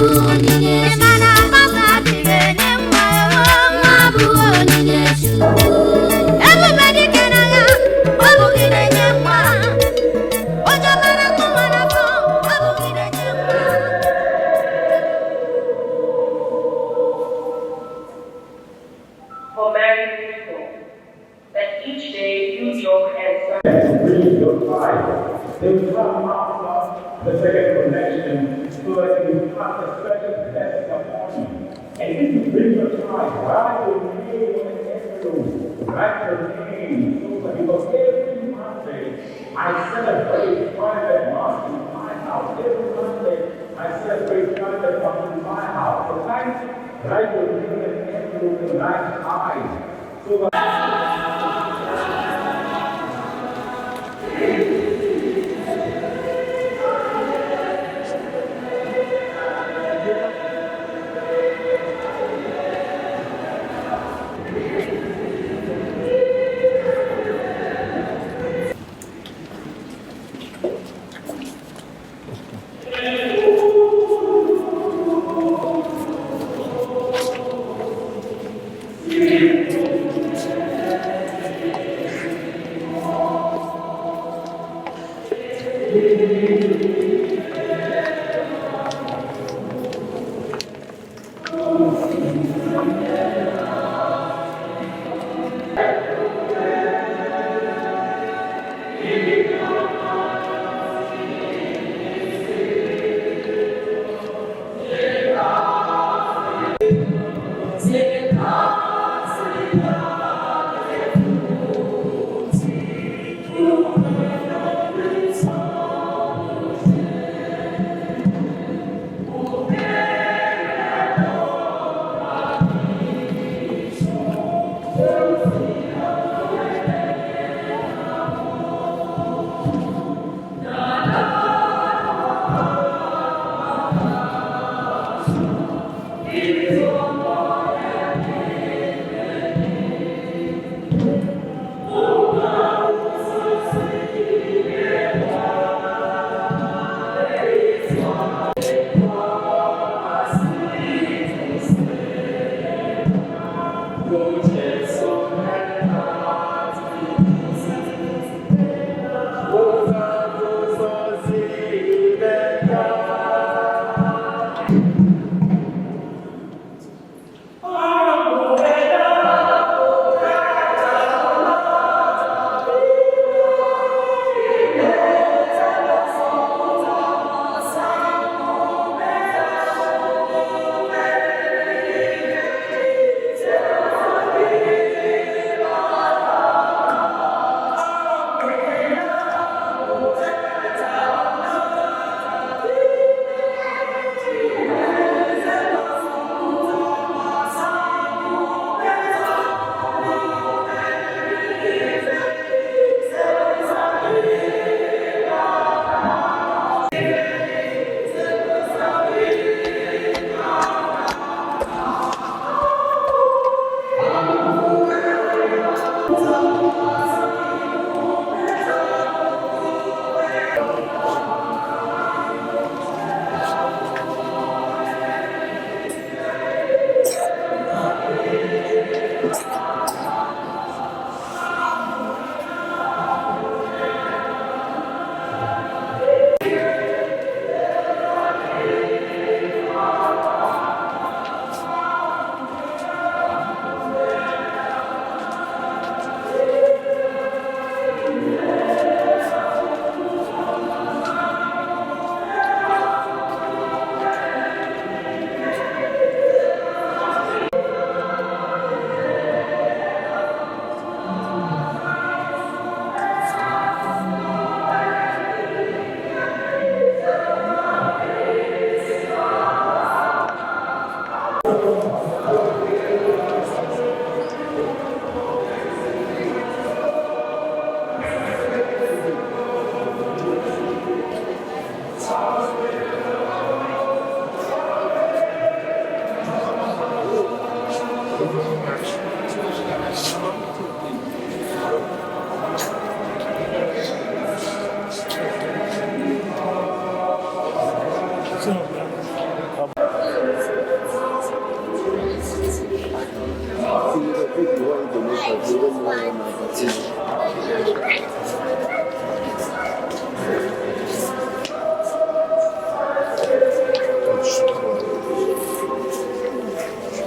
bụ onyinye. Mana papa adịghị enye nwa, nwa bụ onyinye Chukwu. Ebube dike n'agha, ọ bụ gị na-enye nwa. Onye ọbara nwa n'afọ, ọ bụ gị na-enye nwa. For married people, that each day use your hands to bring your tithe. They will come after the second collection so that it will have a special blessing upon you. And if you bring your tithe, write your name on the envelope, write your name, so that because every Monday I celebrate private mass in my house. Every Monday I celebrate private mass in my house. So kindly write your name in the envelope and write tithe. So that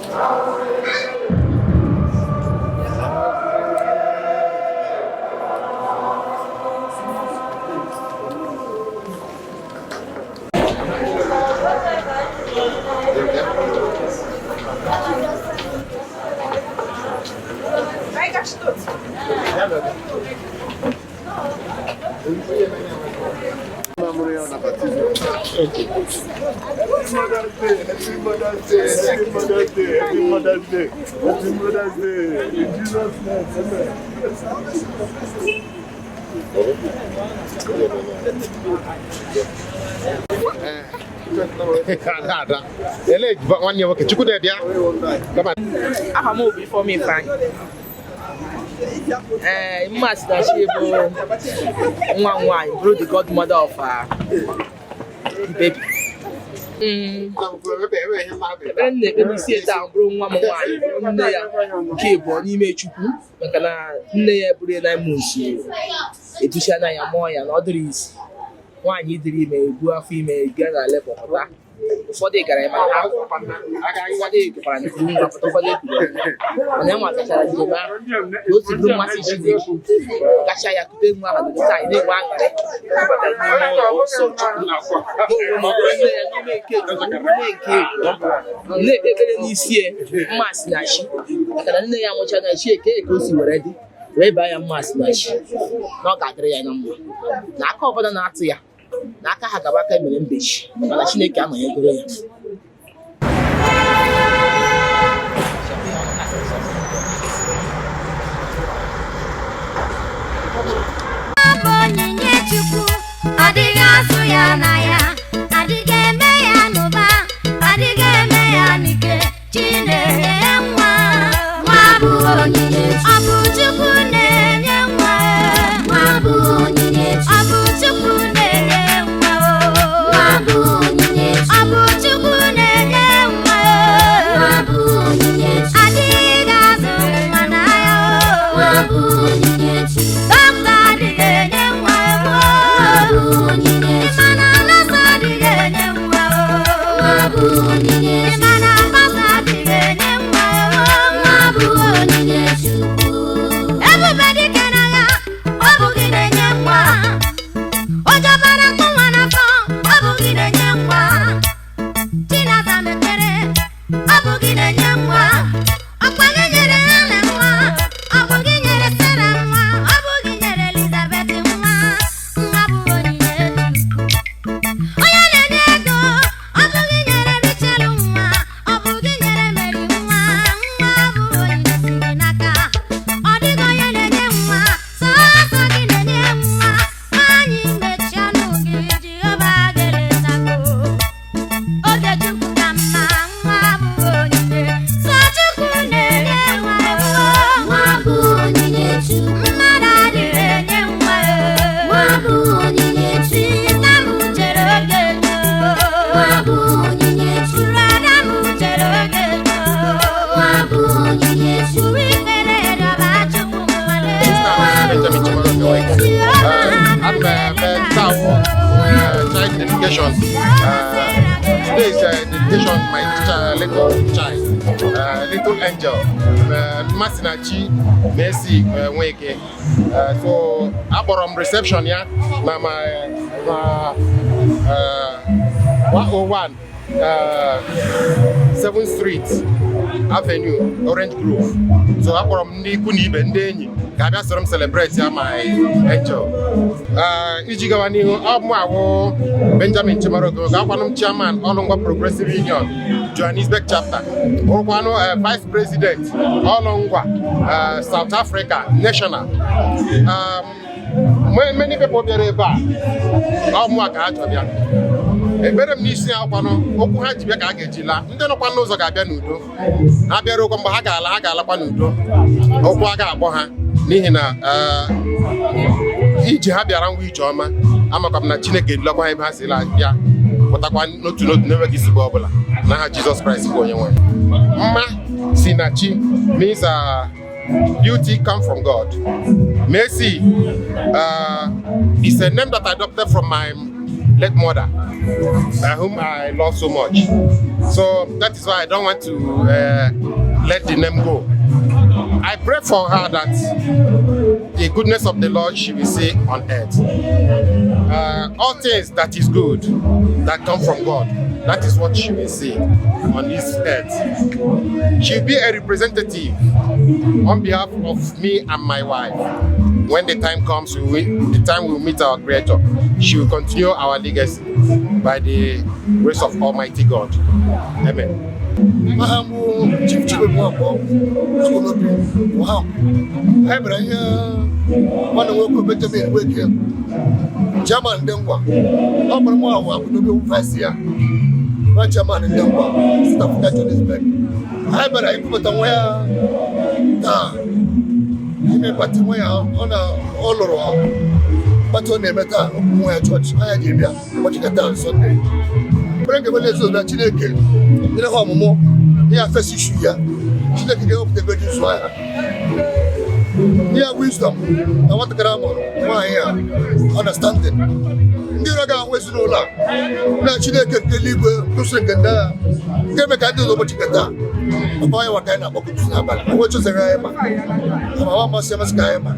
Happy Mother's Day, happy Mother's Day, happy Mother's Day, happy Mother's Day, happy Mother's Day. In Jesus' name, amen. Ada ada ele nwanne ya nwoke Chukwudị ya. Kama Aha m bụ Ifeọma Ifeanyị. Ee, Mmasinachi bụ nwa m nwaanyị, bụrụ the godmother of the baby. Ekpere m na-ekpe n'isi taa bụrụ nwa m nwaanyị, bụrụ nne ya nke abụọ n'ime Chukwu, maka na nne ya bụrụ ya 9 months ebuchana ya mụọ ya na ọ dịrị isi nwaanyị dịrị ime ebu afọ ime gaa na labour pụta. Ụfọdụ gara ya, mana ha ụfọdụ gụkwara na nwa pụta, ụfọdụ ekwuru, mana ya nwatachara njem ahụ ka o si bụrụ mmasị Chineke kacha ya kute nwa ahụ na anyị na-enwe aṅụrị ịbata n'ime ụlọ nsọ Chukwu. Mụ onwe m bụrụ nne ya n'ime nke Chukwu, nne nke abụọ, na-ekpe ekpere n'isi ya Mmasinachi, maka na nne ya nwụcha na chi eke ka o si were dị wee baa ya Mmasinachi, na ọ ga-adịrị ya na mma, na aka ọbụla na-atụ ya na aka ha gaba aka mere mbechi, mana Chineke anọnyegoro ya. Ọ bụ onyinye Chukwu, adịghị azụ ya na ya, adịghị eme ya n'ụba, adịghị eme ya n'ike. Chineke nwa, nwa bụ onyinye. Ọ bụ Chukwu na-enye nwa, nwa bụ onyinye. Ọ bụ Chukwu na-enye nwa, nwa bụ onyinye. Ọ bụ Chukwu na-enye nwa, nwa bụ onyinye. Adịghị azụ nwa n'ahịa, nwa bụ onyinye. Dọkịta adịghị enye nwa, nwa bụ onyinye. Ịma na nọọsụ adịghị enye nwa, nwa bụ onyinye. Ịma na pastọ adịghị enye nwa, nwa bụ onyinye Chukwu. Ebube dike n'agha, ọ bụ gị na-enye nwa. Ojobara tụ nwa n'afọ, ọ bụ gị na-enye nwa. Chinaza mepere, ọ bụ gị na-enye nwa. Ọkwa gị nyere Hana nwa, ọ bụ gị nyere Sara nwa, ọ bụ gị nyere Elizabeth nwa. Nwa bụ onyinye Chukwu. Onye na-enye ego, ọ bụ gị nyere Rachel nwa, ọ bụ gị nyere Mary nwa. Nwa bụ onyinye si gị n'aka. Ọ dịghị onye na-enye nwa, sọọsọ gị na-enye nwa. Nwaanyị mechie ọnụ gị, Jehova ga-eletago. Oge Chukwu ka mma, nwa bụ onyinye. Sọ Chukwu na-enye nwa, nwa bụ onyinye Chukwu. Mmadụ adịghị enye nwa, nwa bụ onyinye Chukwu. Sista m chere oge Chukwu, nwa bụ onyinye Chukwu. Brother m chere oge Chukwu, nwa bụ onyinye Chukwu. Ikpere rịọba Chukwu nwale, nwa bụ Benjamin Chimaro onyinye. I'm Tao, child dedication. Today is dedication my little child, little angel, Mmasinachi Mercy Nweke. So akpọrọ m reception ya na my na 101 7th Street Avenue, Orange Grove. So akpọrọ m ndị ikwu na ibe, ndị enyi ka abịa soro m celebrate ya, my angel. Iji gawa n'ihu, ọ mụ awụ Benjamin Chimaroke, ga-akwanụ m chairman Ọlụngwa Progressive Union Johannesburg chapter, bụrụkwanụ vice president Ọlụngwa South Africa National. Many people bịara ebe a, ọ mụ a ka ha chọ bịa. Ekpere m n'isi ha kwanụ, okwu ha ji bịa ka a ga-eji laa. Ndị nọkwa n'ụzọ ga-abịa n'udo, ha bịara ụkwa mgbe ha ga-ala, ha ga-alakwa n'udo. Ụkwụ a ga-akpọ ha n'ihi na ije ha bịara ngwa ije ọma. Amakwa m na Chineke edulakwa ha ebe ha si bịa, pụtakwa n'otu n'otu n'enweghị nsogbu ọbụla, n'aha Jizọs Kraịst bụ onye nwe. Mma si na chi means beauty come from God. Mercy is a name that I adopted from my late mother, whom I love so much. So that is why I don't want to let the name go. I pray for her that the goodness of the Lord she will see on earth. All things that is good that come from God, that is what she will see on this earth. She'll be a representative on behalf of me and my wife. When the time comes, the time we will meet our Creator, she will continue our legacy by the grace of Almighty God. Amen. Aha m bụ Chief Chibu Nwankwo Akụnobi Waham. Anyị bịara ihe nwanne m nwoke Benjamin Nweke, chairman ndị Ngwa. Ọ kpọrọ mụ ahụ Akụnobi vice ya, vice chairman ndị Ngwa, South Africa, Johannesburg. Anyị bịara ikwupụta nwa ya taa, ime party nwa ya ọ na ọ lụrụ, party ọ na-eme taa, okwu nwa ya chọọchị anya ji bịa ụbọchị ka taa Sunday. Ekpere nke na-ezo na Chineke nyere ha ọmụmụ ihe afesi ishu ya, Chineke ga-ewepụta ego ji zụọ ya, nye ya wisdom na nwatakịrị a mụrụ nwaanyị a understanding. Ndị iro ga-ahụ ezinụlọ a na Chineke nke eluigwe kwụsịrị nke ndị agha nke eme ka ndị ụzọ ụbọchị nke taa maka onye nwaka anyị na-akpọkụ n'abalị onwe chọzere anyị ma ama amasị amasị ka anyị ma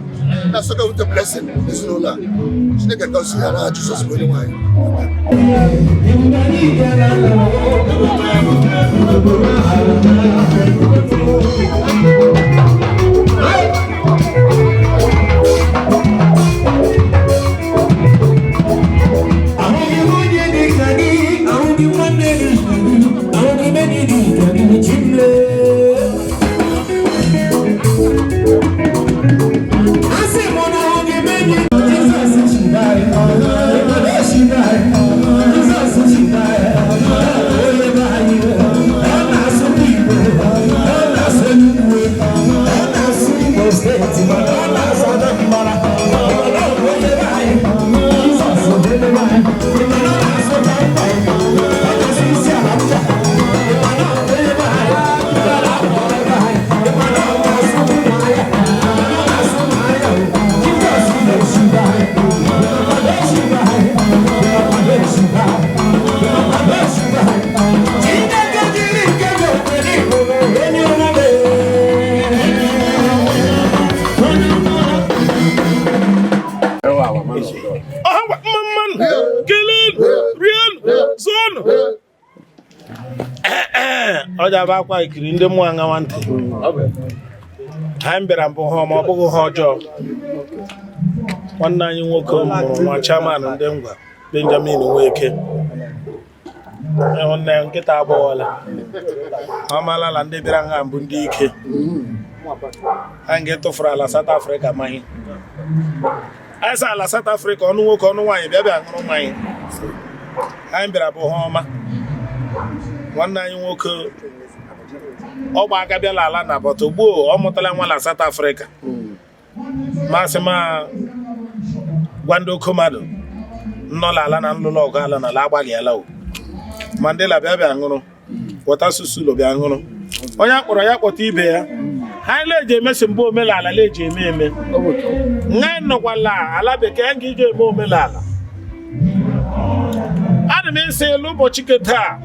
na-asọka wute blessing ezinụlọ a. Chineke gọzie ya n'aha Jizọs bụ onye nwaanyị. Ahụghị nwunye dị ka gị, ahụghị nwanne dị ka gị, ahụghị enyi dị ka gị, Chimle. Asị m na ahụghị m enyi. Jizọs chibara, Ebube chibara, Jizọs chibara, onye be anyị, ọ na-asụ Igbo, ọ na-asụ Enugwu, ọ na-asụ Imo steeti, mana ọ na-asụ Anambra, ọ bụ onye be anyị, Jizọs bụ onye be anyị, mana ọ na-asụ Bamba, ọ na-asụ isi ala mba, mana ọ bụ onye be anyị, mana ọ bụ onye be anyị, mana ọ na-asụ Ụmụahịa, mana ọ na-asụ Ụmụahịa, Jizọs na-echibara, na-echibara, na-echibara, na-echibara. Chineke jiri nke gị okpere Igbo enyi ọma mee. Ọha ngwa, mma mmanụ, kelee, rienụ, zụọnụ. Ee, ọ ji abụ akwa ikiri ndị mmụọ aṅawa ntị. Anyị bịara mbụ ha ọma, ọ bụghị ha ọjọọ. Nwanne anyị nwoke mụrụ nwa, chairman ndị Ngwa, Benjamin Nweke. Nwanne ya nkịta agbọghọla ọ maala na ndị bịara nga mbụ ndị ike anyị ga-etụfuru ala South Africa maghị anyị sị ala South Africa, ọnụ nwoke ọnụ nwaanyị bịa bịa ṅụrụ mmanya. Anyị bịara bụ ha ọma. Nwanne anyị nwoke ọ gba aka bịala ala na bọtụ gboo, ọ mụtala nwa na South Africa. Masị ma gwa ndị oke mmadụ nnọla ala na nlụlọ ọgụ ala na ala agbalịala o. Mandela bịa bịa ṅụrụ wọta susulo, bịa ṅụrụ. Onye akpọrọ ya kpọta ibe ya. Ha leji emesi mbụ omenala leji eme eme nga nọkwala ala bekee nga iji eme omenala. Ana m esi elu ụbọchị nke taa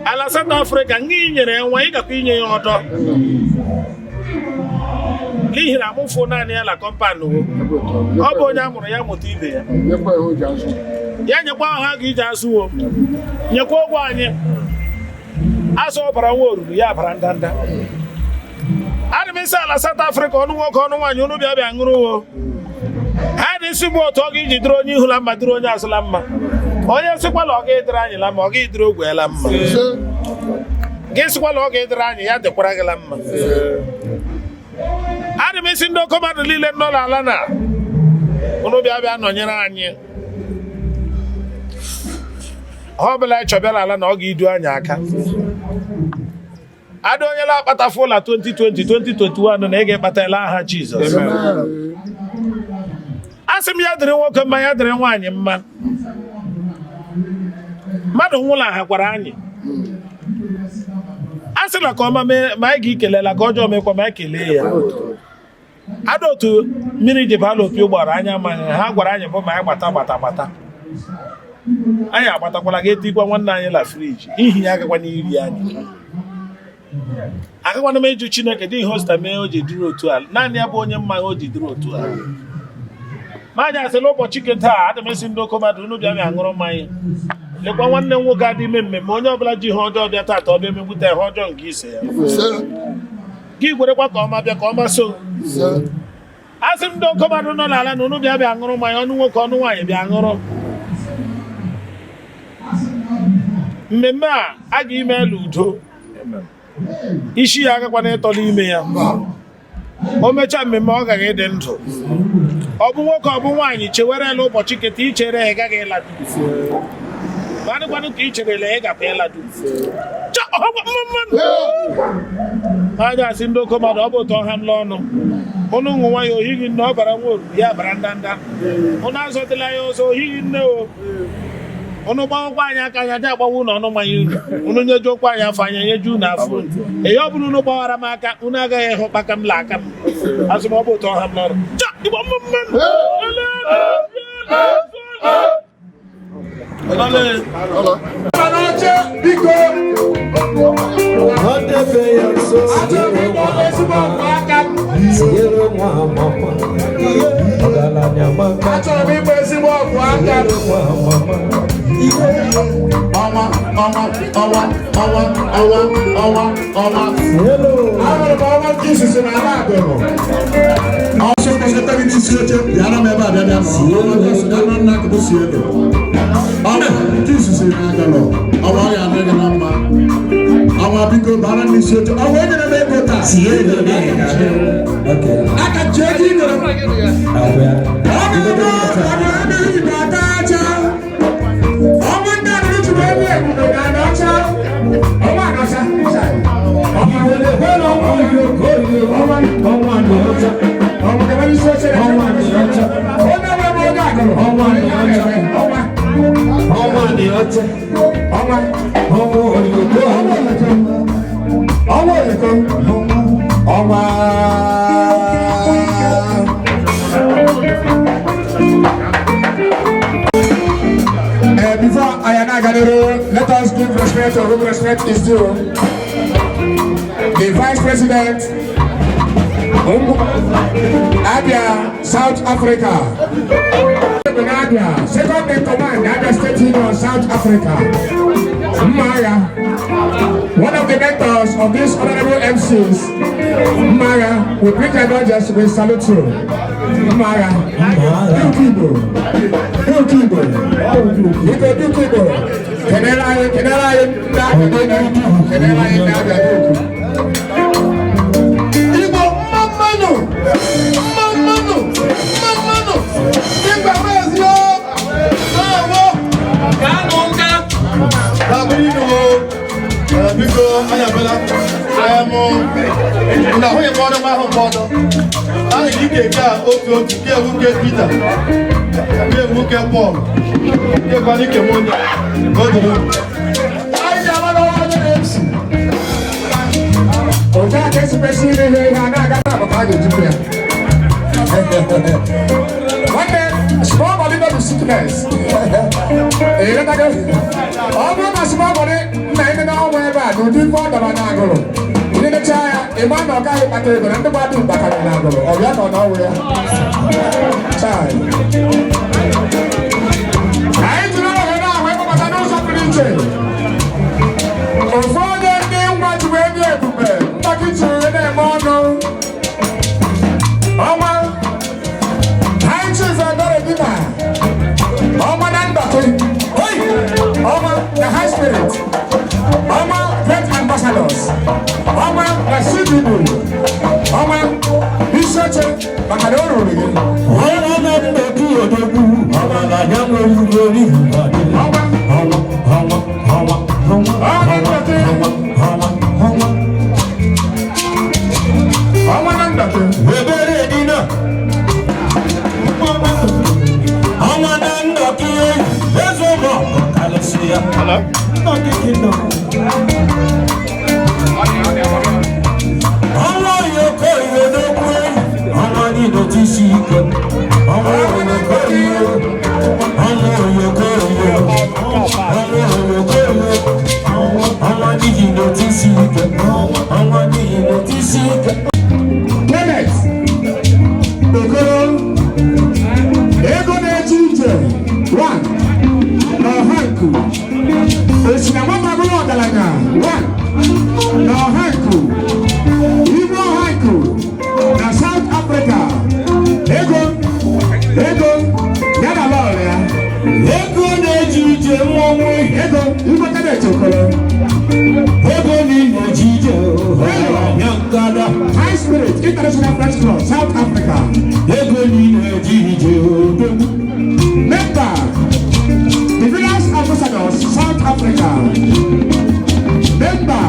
ala South Africa nga i nyere ya nwa, ị gakwa inye ya ọdọ, n'ihi na amụfụ naanị ya na compound o. Ọ bụ onye a mụrụ ya mụta ibe ya, ya nyekwa ha ga ije azụwo, nyekwa ụgwọ anyị azụ ọbara nwa oruru ya bara ndanda. Ana m isi ala South Africa, ọnụ nwoke ọnụ nwaanyị, unu bịa bịa ṅụrụ wo. Ha dị isi bụ otu ọ ga-iji dịrị onye ihu la mma, dịrị onye azụ la mma. Onye sịkwala ọ ga-edere anyị la mma, ọ ga-edere ogwe ya la mma. Gị sịkwala ọ ga-edere anyị, ya dịkwara gị la mma. Ana m isi ndị oke mmadụ niile nọ n'ala na unu bịa bịa nọnyere anyị. Ha ọbụla anyị chọbịala ala na ọ ga-idu anyị aka. Ada onye na-akpata fụla 2020 2021 na ị ga-ekpatala aha Jizọs. A sị m ya dịrị nwoke mma, ya dịrị nwaanyị mma. Mmadụ nwụla hakwara anyị. A sị na ka ọma mee ma anyị ga-ekelela, ka ọjọọ mekwa ma anyị kelee ya. Ada otu mmiri ji baa n'opi ụgbọrọ anya amaghị ha gwara anyị bụ ma anyị gbata gbata gbata. Anyị agbatakwala ga etikwa nwanne anyị la fridge ihi ya agakwa n'iri anyị. Agakwana m ịjụ Chineke dị ihe o zụta mee o ji dịrị otu a, naanị ya bụ onye mma o ji dịrị otu a. Ma anyị asịla ụbọchị nke taa, adị m esi ndị oke mmadụ unu bịa bịa ṅụrụ mmanya. Lekwa nwanne m nwoke adị ime mmemme, onye ọbụla ji ihe ọjọọ bịa taata, ọ bịa emegbute ihe ọjọọ nke ise ya. Gị gwerekwa ka ọma bịa ka ọma so. Asị m ndị oke mmadụ nọ n'ala na unu bịa bịa ṅụrụ mmanya, ọnụ nwoke ọnụ nwaanyị bịa ṅụrụ. Mmemme a a ga-ime elu udo, isi ya agakwana ịtọ n'ime ya. O mechaa mmemme ọ gaghị ịdị ndụ. Ọ bụ nwoke ọ bụ nwaanyị, chewerela ụbọchị keta ichere ya, ị gaghị ịladu. Ma adịkwanụ ka i cherela ị gakwa ịladu. Anya asị ndị oke mmadụ, ọ bụ ụtọ ha m n'ọnụ. Ụnụ ṅụnwa ya ohighị nne, ọ bara nwa oruru ya bara ndanda. Ụnụ azọdịla ya ọzọ, ohighị nne o. Ụnụ gbawakwa anyị aka, anya dị agbawa ụnụ ọnụ mmanya unu. Ụnụ nyejuokwa anyị afọ, anya nyeju unu afọ unu. Eyi ọ bụrụ unu gbawara m aka, unu agaghị ịhụ kpaka m la aka m. Asị m ọ bụ ụtọ ha m n'ọnụ. Igbo mma. Biko, achọrọ m ịkpọ ezigbo ọkwa aka m. Achọrọ m ịkpọ ezigbo ọkwa aka m. Ọnwa, ọnwa, ọnwa, ọnwa, ọnwa, ọnwa, ọnwa. Ahụrụ m ọnwa nke izizi n'ala Agụrụ. Ọsọ kpọsịta gị n'isi oche, bịara m ebe a bịa bịa nọrọ. Ọnwa nna akụkụ si elu. Ọnwa nke izizi na Agụrụ. Ọnwa ọ ya adịghị na mma. Ọnwa biko bara n'isi oche. Ọnwa enyere m ego taa. Aka ji ego i nyere m. Ọ ga-eme ọ ga-eme Igbo ata aja. Ọnwa ndị Agụrụ ji wee nye ebube na anọcha. Ọnwa anọcha. Ọnwa ọnwa gaba n'isi oche na onye ọbụla bụ onye Agụrụ. Ọnwa ọnwa ọnwa ọnwa oyoko ọnwa. Before I am let us give respect to whom respect is due. The Vice President, Abia, South Africa. Abia, second in command, Abia State Union, South Africa. Maya, one of the mentors of these honorable MCs, Maya, we bring your dodgers, we salute you. Maya, Dukibo, Dukibo, Biko Dukibo, Kenela, Kenela, Kenela, Kenela, Igbo mma mmanụ, mma mmanụ, mma mmanụ, Igbo maazị o, na-awọ, Ka-anụ nka. Na-abụrụ inu o, biko anyị abịala. Na ahụghị m ọnụ m ahụ m ọnụ. Anyị ga ike nke a otu otu, nke ewu nke Pita, nke ewu nke Pọl, nke kwana ike m onye, ka o duru. Anyị ga-ama n'ọnwa onye na-esi. Otu a ka esi kwesị ime ihe ihe a na-aga taa bụ ka a ga-ejikwa ya. Nwanne, small body no be sickness. Ịghọtago? Ọ bụrụ na small body nna ime na ọnwa ebe a n'ụdị ife ọ dọrọ na Agụrụ, ndị nechaa ya, ịma na ọ gaghị kpata ego na ndị gbadụ mkpakara na Agụrụ, ọ bịa ka ọ n'ọnwụ ya. Chai. Anyị jiri ohere ahụ ịkpọbata n'ụzọ pụrụ iche. Ofu onye ndị nwa ji wee nye ebube mgbakịtị na-eme ọnụ. Ọnwa High Chief Ebere Dina, ọnwa na Ndọkị, ọnwa na High Spirit, ọnwa Great Ambassadors, ọnwa na CBB, ọnwa isi oche maka na o ruru gị. Ọnwa na Ndọkị odogwu, ọnwa na ya nwere ori. Ọnwa Ọnwa, ọnwa, ọnwa, ọnwa, ọnwa Ndọkị, ọnwa, ọnwa, ọnwa. Ọnwa na Ndọkị. Ebere Dina. Ọnwa na Ndọkị eze ụmụ kalịsị ya. Ndọkị kingdom. Ọnwa oyoko odogwu ọnwa niile tisi ike. Ọnwa oyoko ọnwa oyoko. International Press Club, South Africa. Ego niile eji ije odogwu. Member, the Village Ambassadors, South Africa. Member,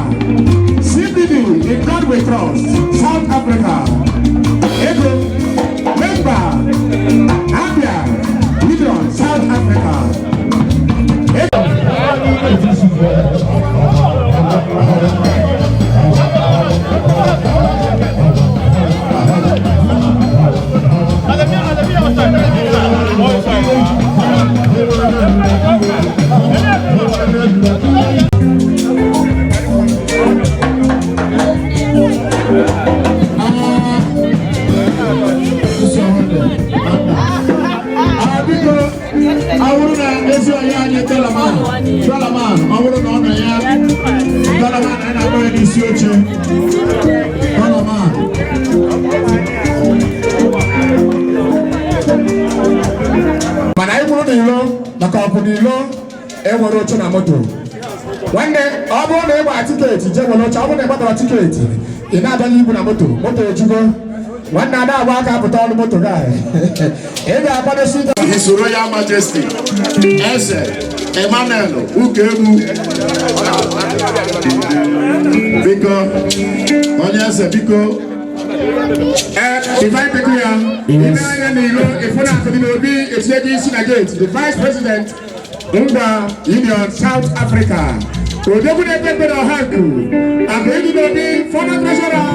CBD in God We Trust, South Africa. Ego, member, Abia, Union, South Africa. Biko, ọ bụrụ na ezi onye anyị Dọlaman, Dọlaman, ọ bụrụ na ọ nọ ya, Dọlaman, anyị na-akpọ ya n'isi oche. Dọlaman. Mana anyị kwuru n'ilo maka ọpụ n'ilo, enwere oche na moto. Nwanne, ọ bụrụ na ị gbara ticket, jee were oche. Ọ bụrụ na ị gbatara ticket, ị na-abịa ibu na moto, moto ejugo. Nwanne, ada agba aka apụta ọnụ moto gị, ị ga-akwadosi ike. His Royal Majesty, Eze Emmanuel Ukegbu. Biko, onye eze, biko. Ee, Divine Pekuya, ime anya n'ilo, ịfụ na akụ dị n'obi etinye gị isi na gate, the Vice President, Ngwa Union, South Africa. Odogwu na-ekpe ekpe na Ọhankụ, Akụ ịdị n'obi, former treasurer,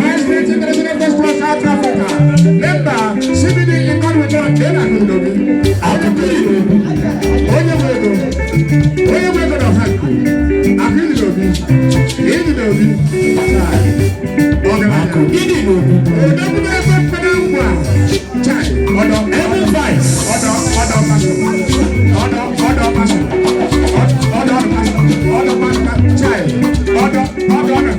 High Street International Press Club, South Africa. Member, CBD in God We Trust, Ena Akụ dị n'obi. Akụ dị n'obi. Onye nwe ego. Onye nwe ego na Ọhankụ. Akụ ịdị n'obi. Ịdị n'obi. Chai. Ọgaranya. Gịnị n'obi? Odogwu na-ekpe ekpe na Ngwa. Chai. Ọdọ. Ebe vice. Ọdọ, ọdọ pastor. Ọdọ, ọdọ pastor. Ọdọ, pastor. Ọdọ pastor. Chai. Ọdọ, ọdọ, ọdọ.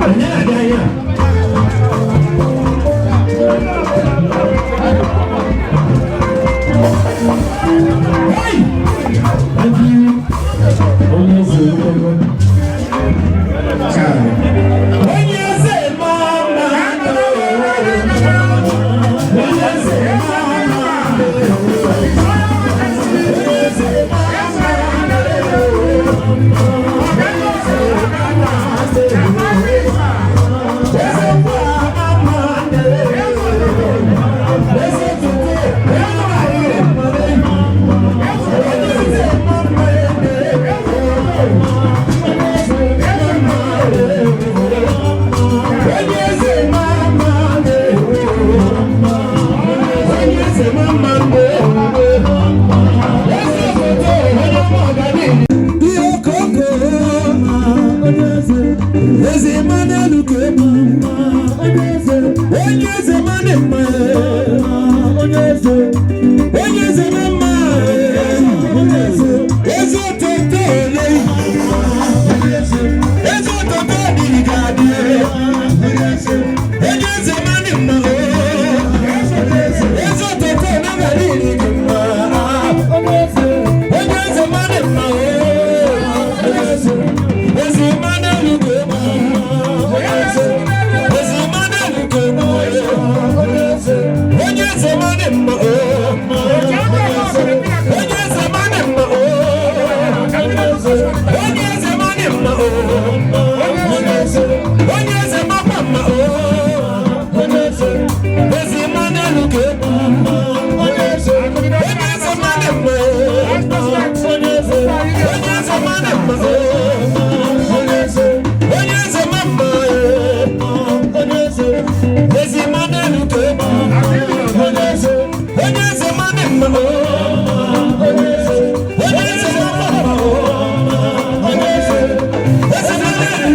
Onye na-abịa ihe a? Hey! Thank you. Onye eze eluigwe. Onye eze mama. Onye eze mama. Onye eze mama. Eze mama. Eze tutu. Onye eze mama. Onye eze mama. Onye eze mama. Eze foto onye ọma ọganihu. Ihe okoko onye eze, eze Emmanuel Ukegbu, onye eze, onye eze mmadụ mma, onye eze, onye eze mma, onye eze, eze ototo ole, eze ototo adịghị ka adị, onye eze mmadụ mma, eze ototo n'abalị iri gị mma, onye eze mmadụ mma, eze Emmanuel Ukegbu, eze Emmanuel Ukegbu, onye eze mmadụ mma, onye eze mmadụ mma, onye eze mmadụ mma, onye eze makwa mma, eze Emmanuel Ukegbu, onye eze mmadụ mma, onye eze mmadụ mma, onye eze mma, onye eze, eze Emmanuel Ukegbu, onye eze, onye eze mmadụ mma, onye eze, onye eze mma, onye eze, eze Emmanuel.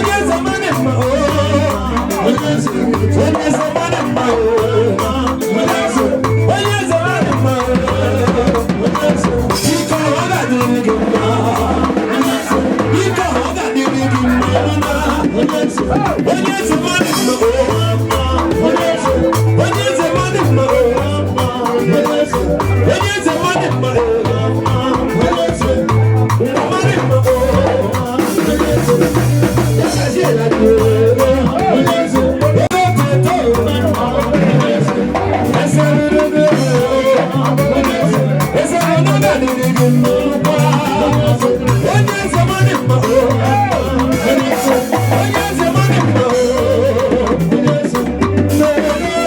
Onye eze mmadụ mma o. Onye eze, onye eze mmadụ mma o. Onye eze, onye eze mmadụ mma o. Onye eze, ike ọ ga-adịrị gị mma. Onye eze, ike ọ ga-adịrị gị mma. Onye eze, onye eze mmadụ mma o. Onye eze, onye eze mmadụ mma o. Onye eze, onye eze mmadụ mma o. Onye eze, mmadụ mma o. Onye eze, ya gaziela gị o. Onye eze, ototo o. Onye eze, eze ruru o. Onye eze, eze ruru ga-adịrị gị mma. Onye eze mmadụ mma o. Onye eze, onye eze mmadụ mma o. Onye eze, onye eze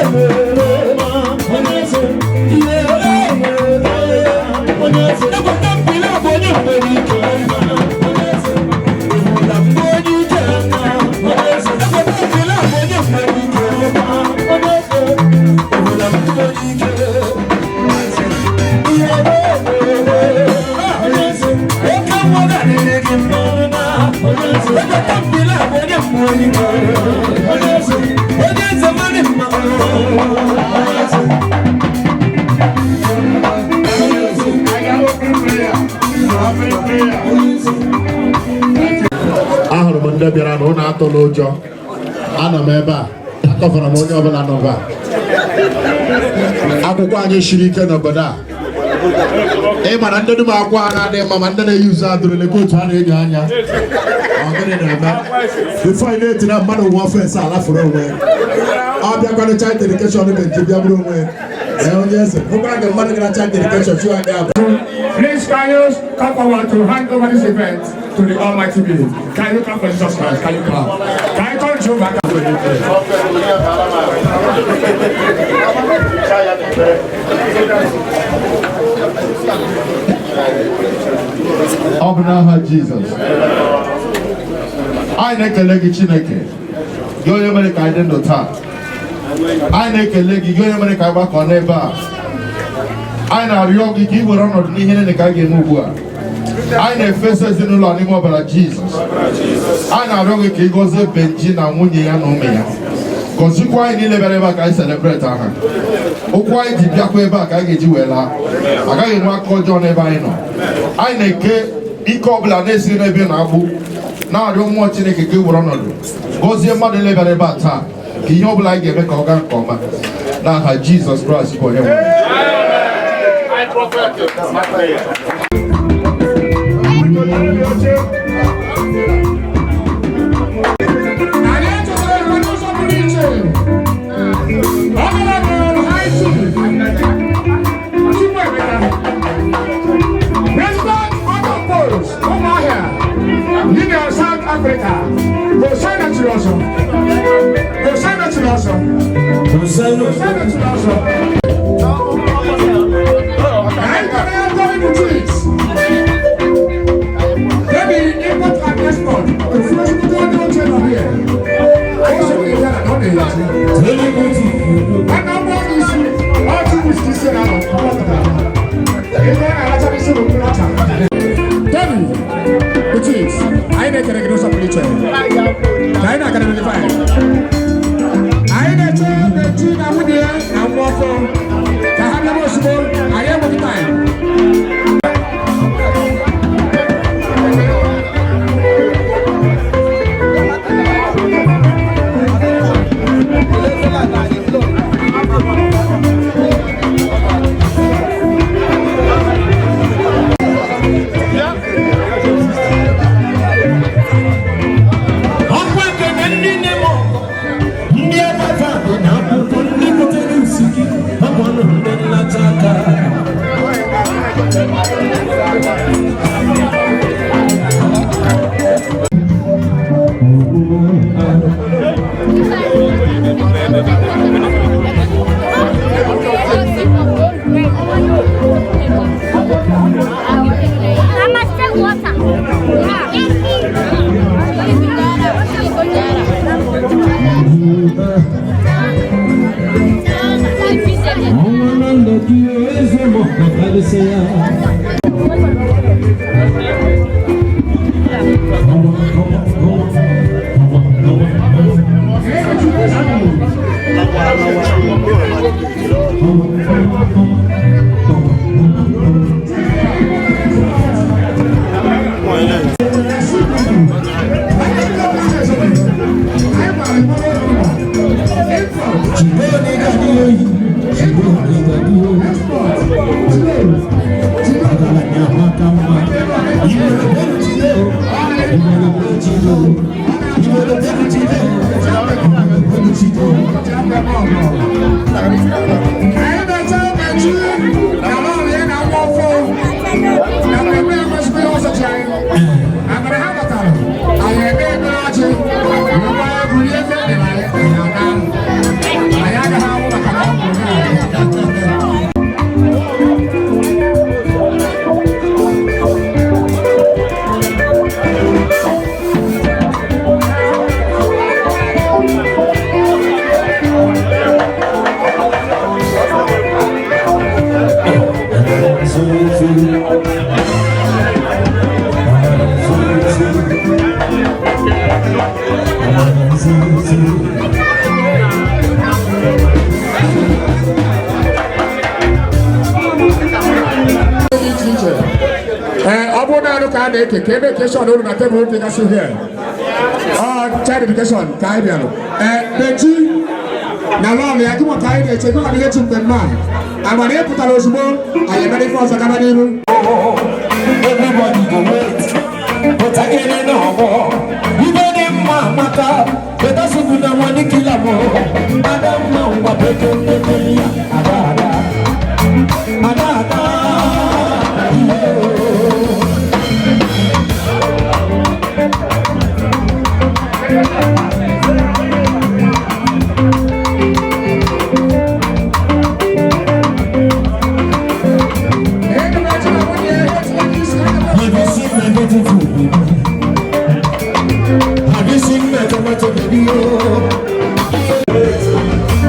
mmadụ mma Ahụrụ m ndị bịara na ụnụ atụla ụjọ. Anọ m ebe a, akọfara m onye ọbụla nọ ebe a. Akwụkwọ anyị siri ike n'obodo a. Ị ma na ndị dum akwụkwọ a na-adịghị mma ma ndị na-eyuzu adụrụle ka otu a na-enyo anya. Ọ gịnị na-eme? Bifo ị na-eti na mmadụ nwa ofesi alafuru onwe ya. Ọ bịakwanụ child dedication ka nji bịa bụrụ onwe ya. Ee, onye eze, hụkwara gị mmadụ gara child dedication chụọ aga abụ. Please, can you come forward to hand over this event to the Almighty Being? Can you clap for Jesus Christ? Can you clap? Can you turn to back? Ọ bụ n'aha Jizọs. Anyị na-ekele gị Chineke, gị onye mere ka anyị dị ndụ taa. Anyị na-ekele gị, gị onye mere ka anyị gbakọ n'ebe a. Anyị na-arịọ gị ka ị were ọnọdụ n'ihe niile ka anyị ga-eme ugbu a. Anyị na-efesa ezinụlọ a n'ime ọbara Jizọs. Anyị na-arịọ gị ka ị gọzie Benji na nwunye ya na ụmụ ya. Gọzikwa anyị niile bịara ebe a ka anyị celebrate aha. Ụkwụ anyị ji bịakwa ebe a ka anyị ga-eji wee laa. Agaghị enwe aka ọjọọ n'ebe anyị nọ. Anyị na-eke ike ọbụla na-esighị n'ebe ị na-agbụ, na-arịọ mmụọ Chineke ka e were ọnọdụ gọzie mmadụ niile bịara ebe a taa, ka ihe ọbụla anyị ga-eme ka ọ gaa nke ọma n'aha Jizọs Kraịst bụ onye nwe anyị. Anyị echetara iwu n'ụzọ pụrụ iche. Honorable High Chief Chukwuemeka, President Otto Post, Umuahia, Union South Africa, Hosanna to ọsọ. Hosanna to ọsọ. Hosanna to ọsọ. Anyị kọrọ ya Tony Butris. Maybe import and export. Ofu ezigbo onye oche nọ here. O so ihe na ọ na-eji. Nwanne m nwoke isi, ọ chụpụ isi na anọ, ọ pụtara. Ebe ọ na-aracha n'isi bụ mkpụrụ ọcha. Tony Butris, anyị na-ekele gị n'ụzọ pụrụ iche. Ka anyị na-akara n'ebe anyị. Anyị na-eche Benji na nwunye ya na nwa ọfọ ka ha bịara ozugbo, anyị enweghị time. Ọkwa ekene ndị na-eme ọgọ, ndị abafa dị na akwụkwọ, ndị butere usiki, ọkwanụ ndị nlata aka. I must take water. Ọnwa na ndụ gị eze m ọkọ karịsịa. Ọnwa, ọnwa, ọnwa. ọgụ. Anyị na-eche Benji na lọọlụ ya na nwa ọfọ na mmemme ekwesịghị ihe ọzọ chi anyị. Amara ha batara, anyị eme ekpere ọjị, rụkwa egwu rie efe dị na anyị na ana. Anyị agaghị anwụ maka na ọ bụ onye anyị. Dị iche iche. Ee, ọ bụrụ naanị ka a na-eke ka ebe keshọn unu na tebụl dịgasị here. Ọ child education ka anyị bịara. Ee, Benji na lọọlụ ya gị maka anyị na-eche gị maka ihe chi mmemme a. Amara ị pụtara ozugbo anyị emere ife ọzọ gaba n'iru. Everybody go wait, but I can't no more. You better mama, but that's what I want to kill. Madam, no, what they can do, Ada, Ada, Ada. Have you seen my beautiful baby? Have you seen my tomato baby? Oh,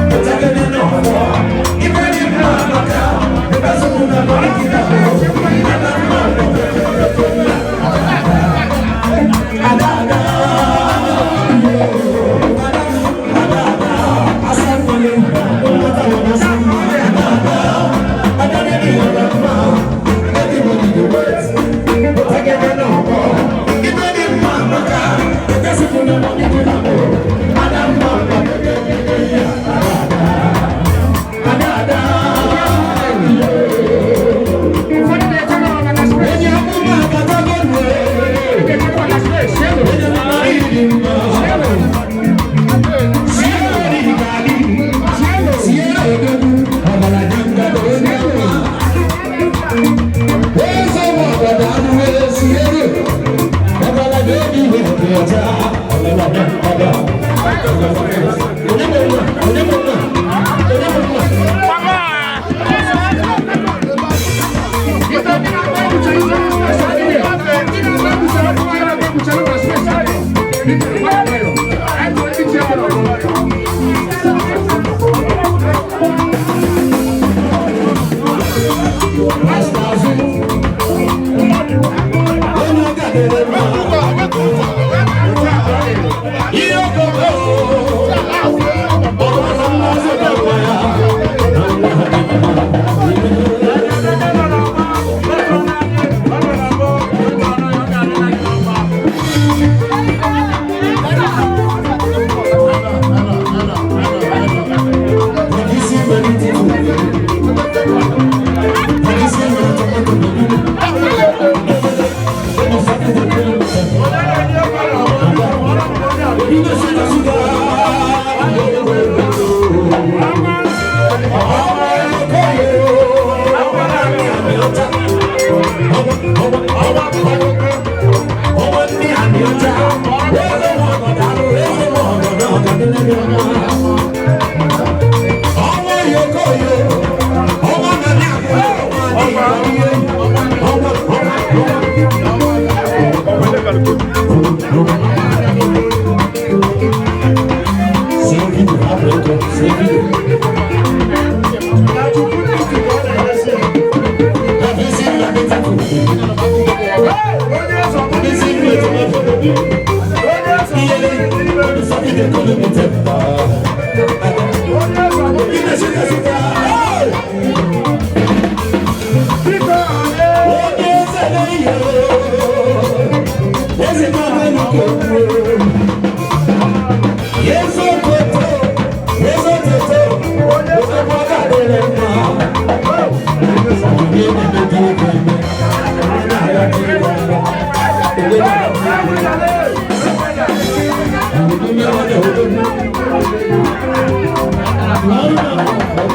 but I can't no more. Even if mama, the best of the money,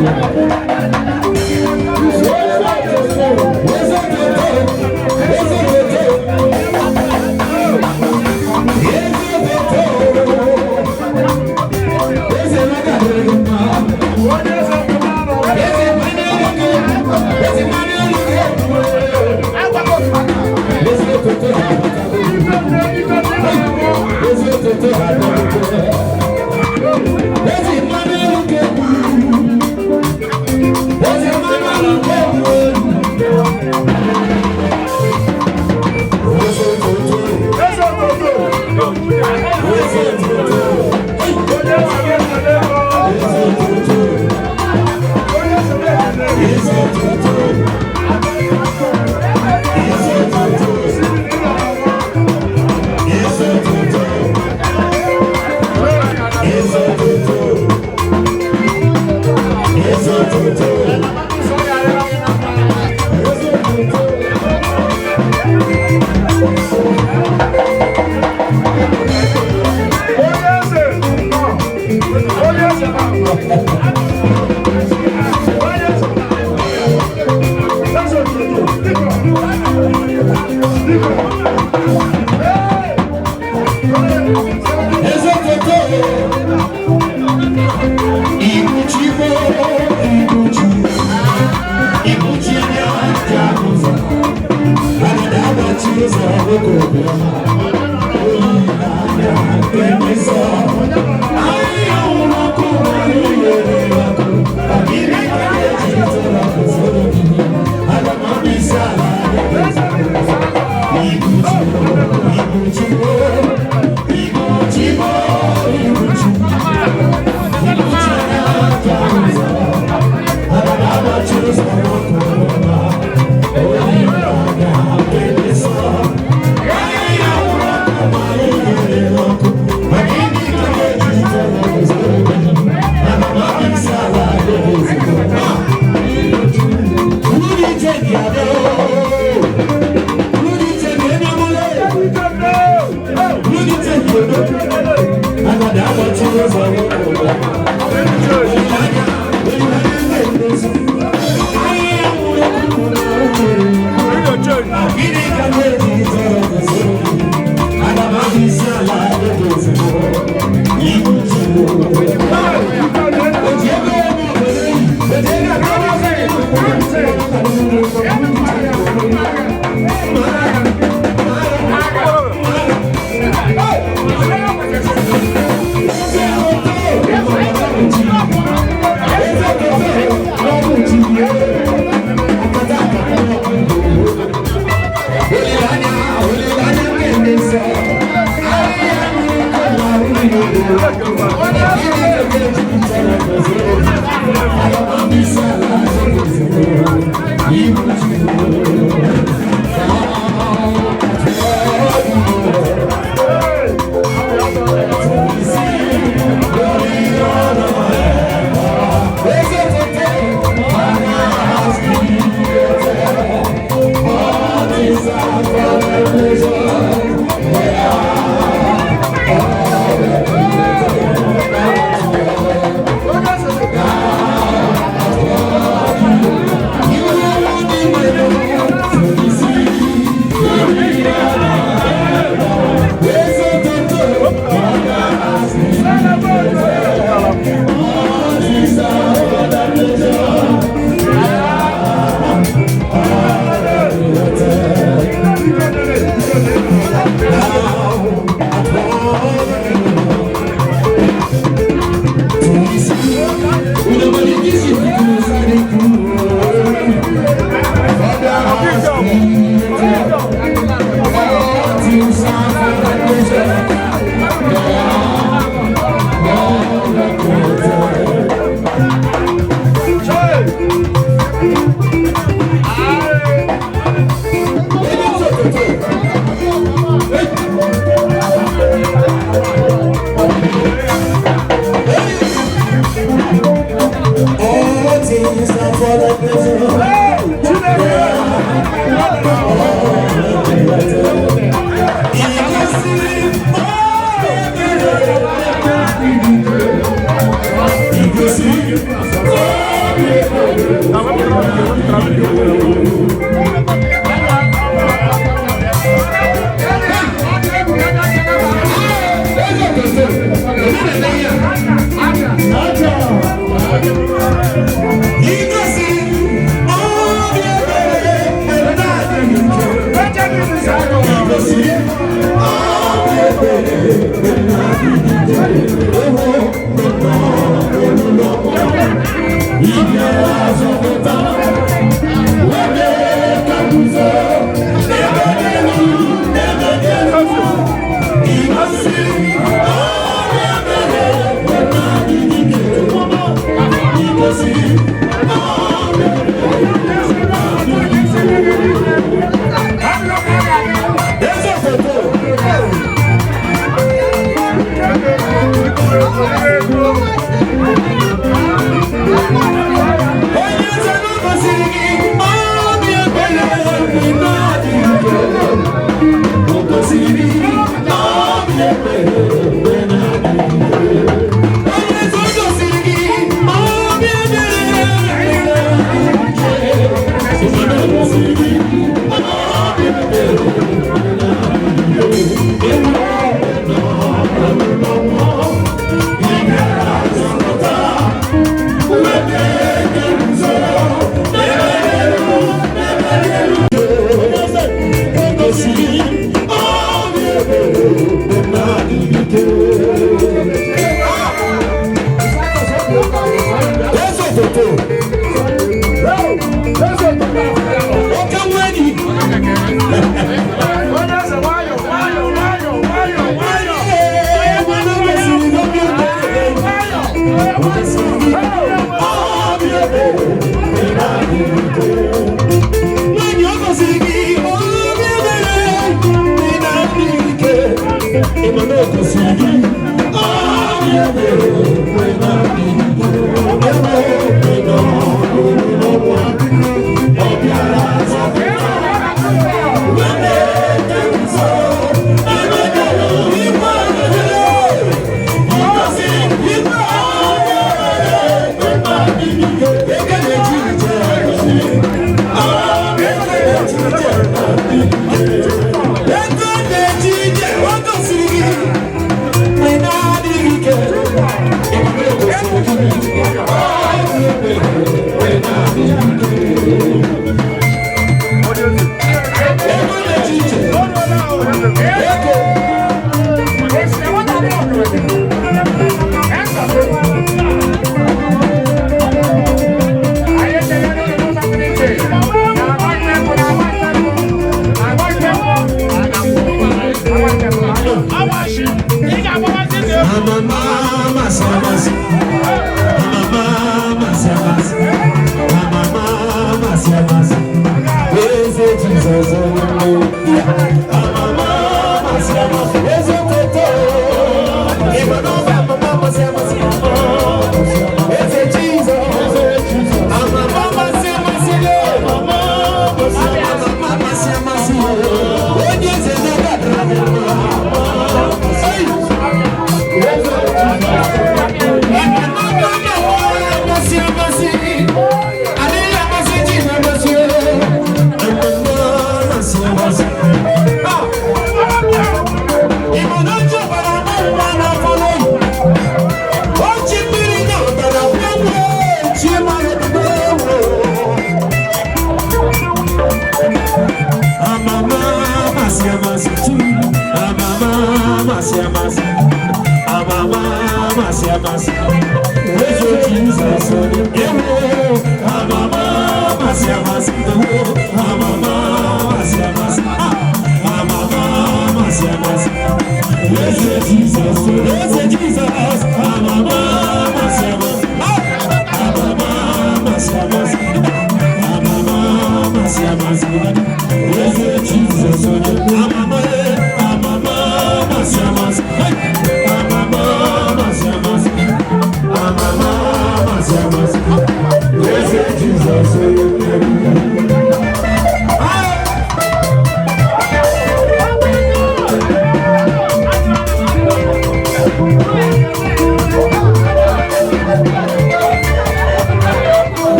Pleasure.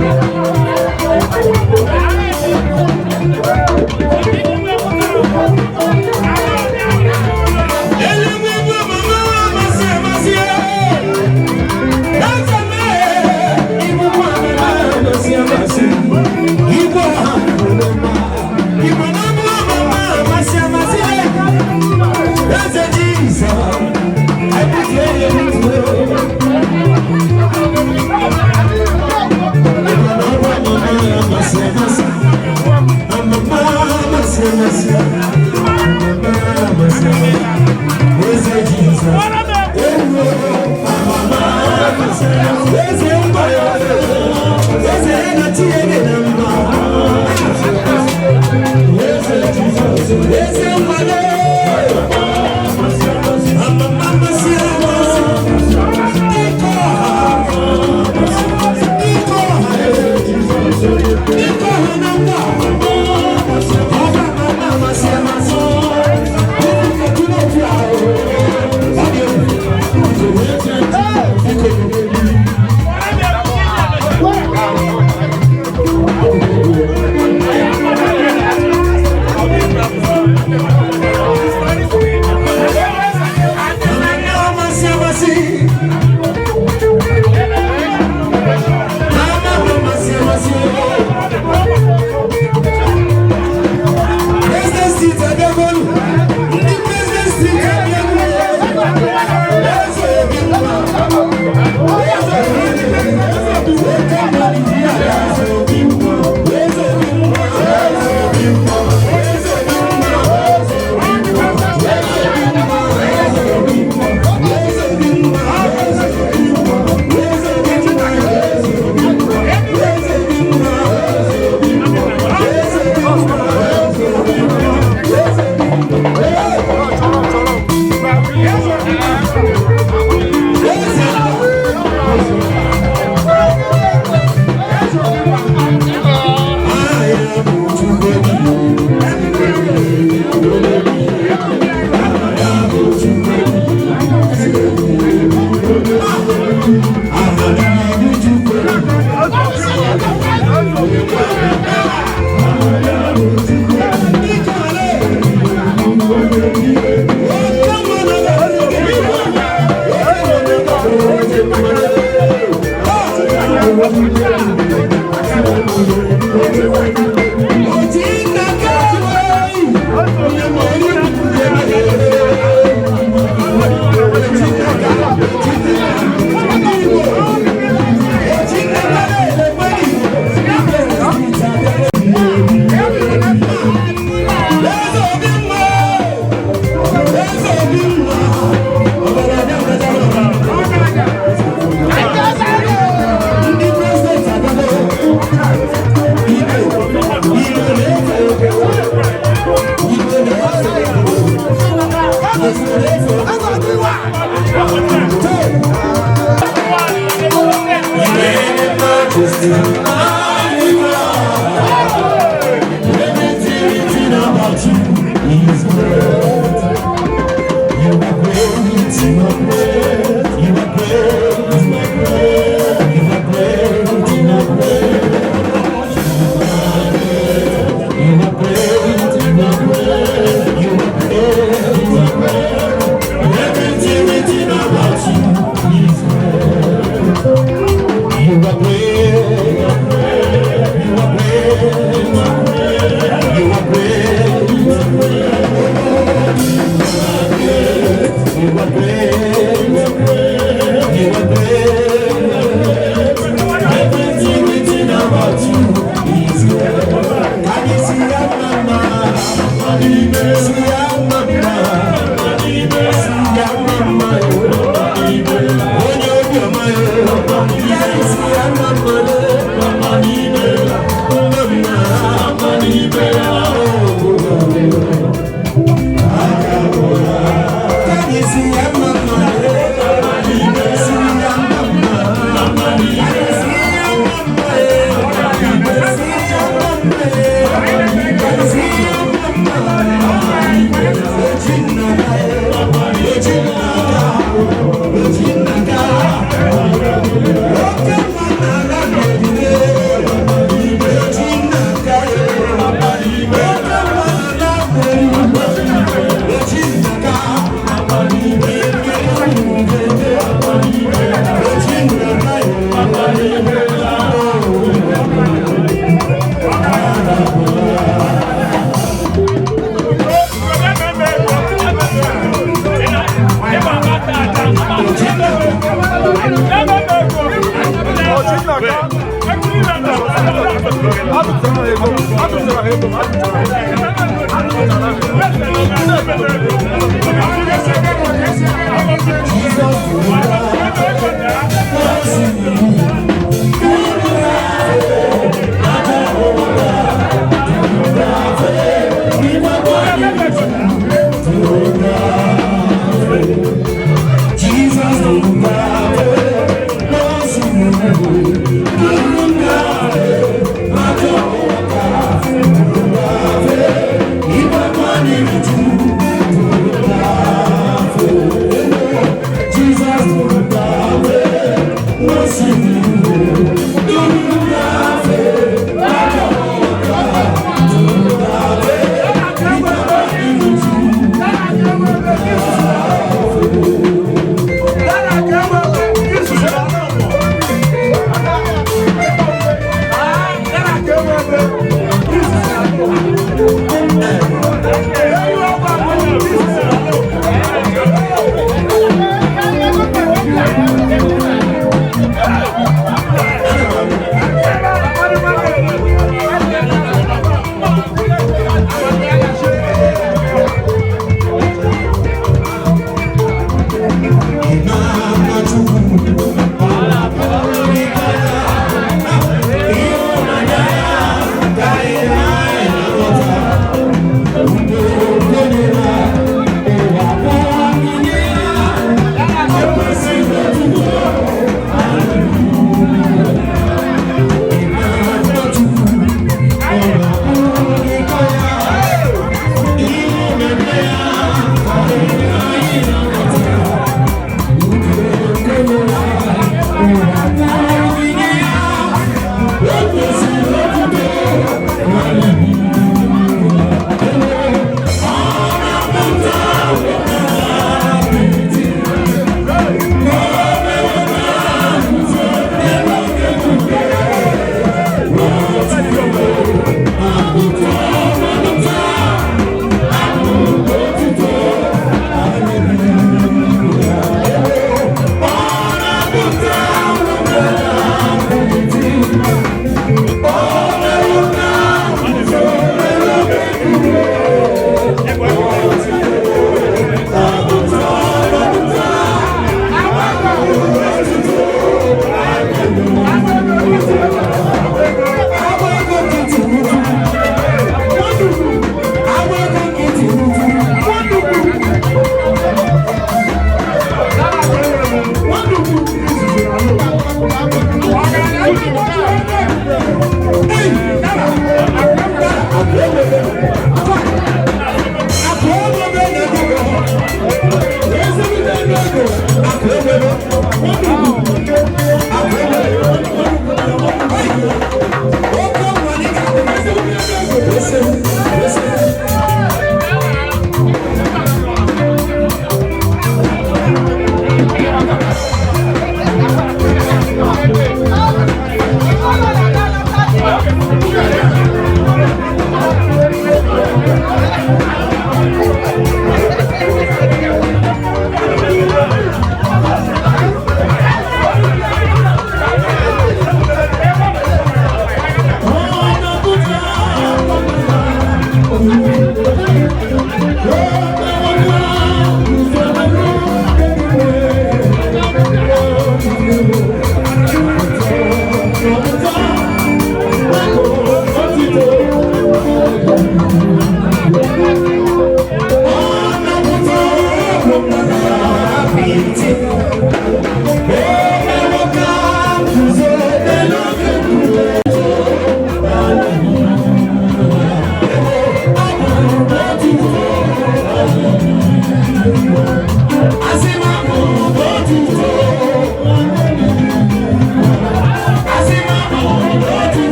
Thank you. Eze ngwa eze ya na chi ya dị na mma. Eze ngwa amasị amasị ike ọha ike ọha ike ọha na ngwa ọba ama amasị amasị otu ahụ ọ dị egwu. Amasị amasị amasị amasị. President Street abịagolu. Ndị President Street abịagolu. Eze obi nwa. Eze obi nwa. Oke mmadụ ya. Eze obi nwa. Eze obi nwa. Eze obi nwa. Eze obi nwa. Eze obi nwa. Eze obi nwa. Eze obi nwa. Eze obi nwa. Eze obi nwa. Eze obi nwa. Eze obi nwa. Eze obi nwa. Eze obi nwa. Eze obi nwa. Eze Jesus. Thank you.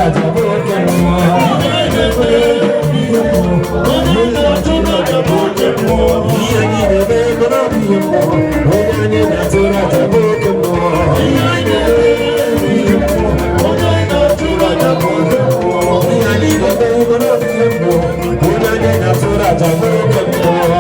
aja bụ oke mmụọ. Onye na-atụrụ aja bụ oke mmụọ. Ihe anyị na-eme ego na-abụghị mmụọ. Onye anyị na-atụrụ aja bụ oke mmụọ. Ihe anyị na-eme ihe mmụọ. Onye na-atụrụ aja bụ oke mmụọ. Ihe anyị na-eme ego na-abụghị mmụọ. Onye anyị na-atụrụ aja bụ oke mmụọ.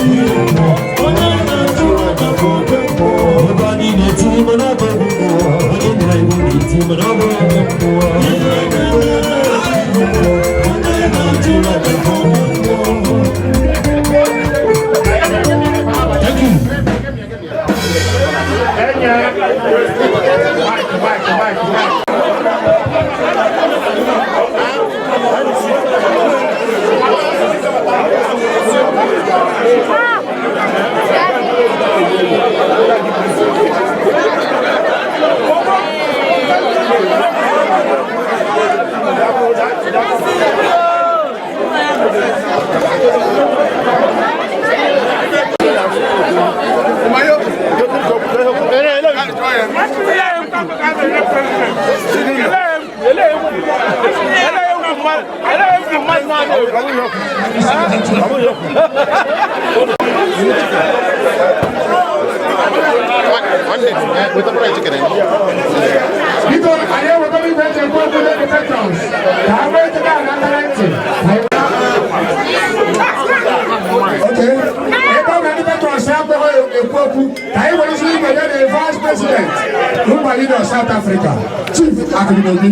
Ihe mmụọ. Onye na-atụrụ aja bụ oke mmụọ. Ebe anyị na-eti mana ọ bụ mmụọ. Onye nyere iwu na-eti mana ọ bụ oke mmụọ. Ihe anyị na-eme mmụọ. Onye na-atụrụ aja bụ oke mmụọ. Thank you. Biko, anyị ewetara igwe eji ekwu okwu ndị patrons ka ha nwee ike na-anatara ntị. Okay. Ebe ọ na ndị patrons akpọghị ekwu okwu, ka anyị were isi igwe nye the vice president Ngwa Union South Africa, Chief Akụnụobi.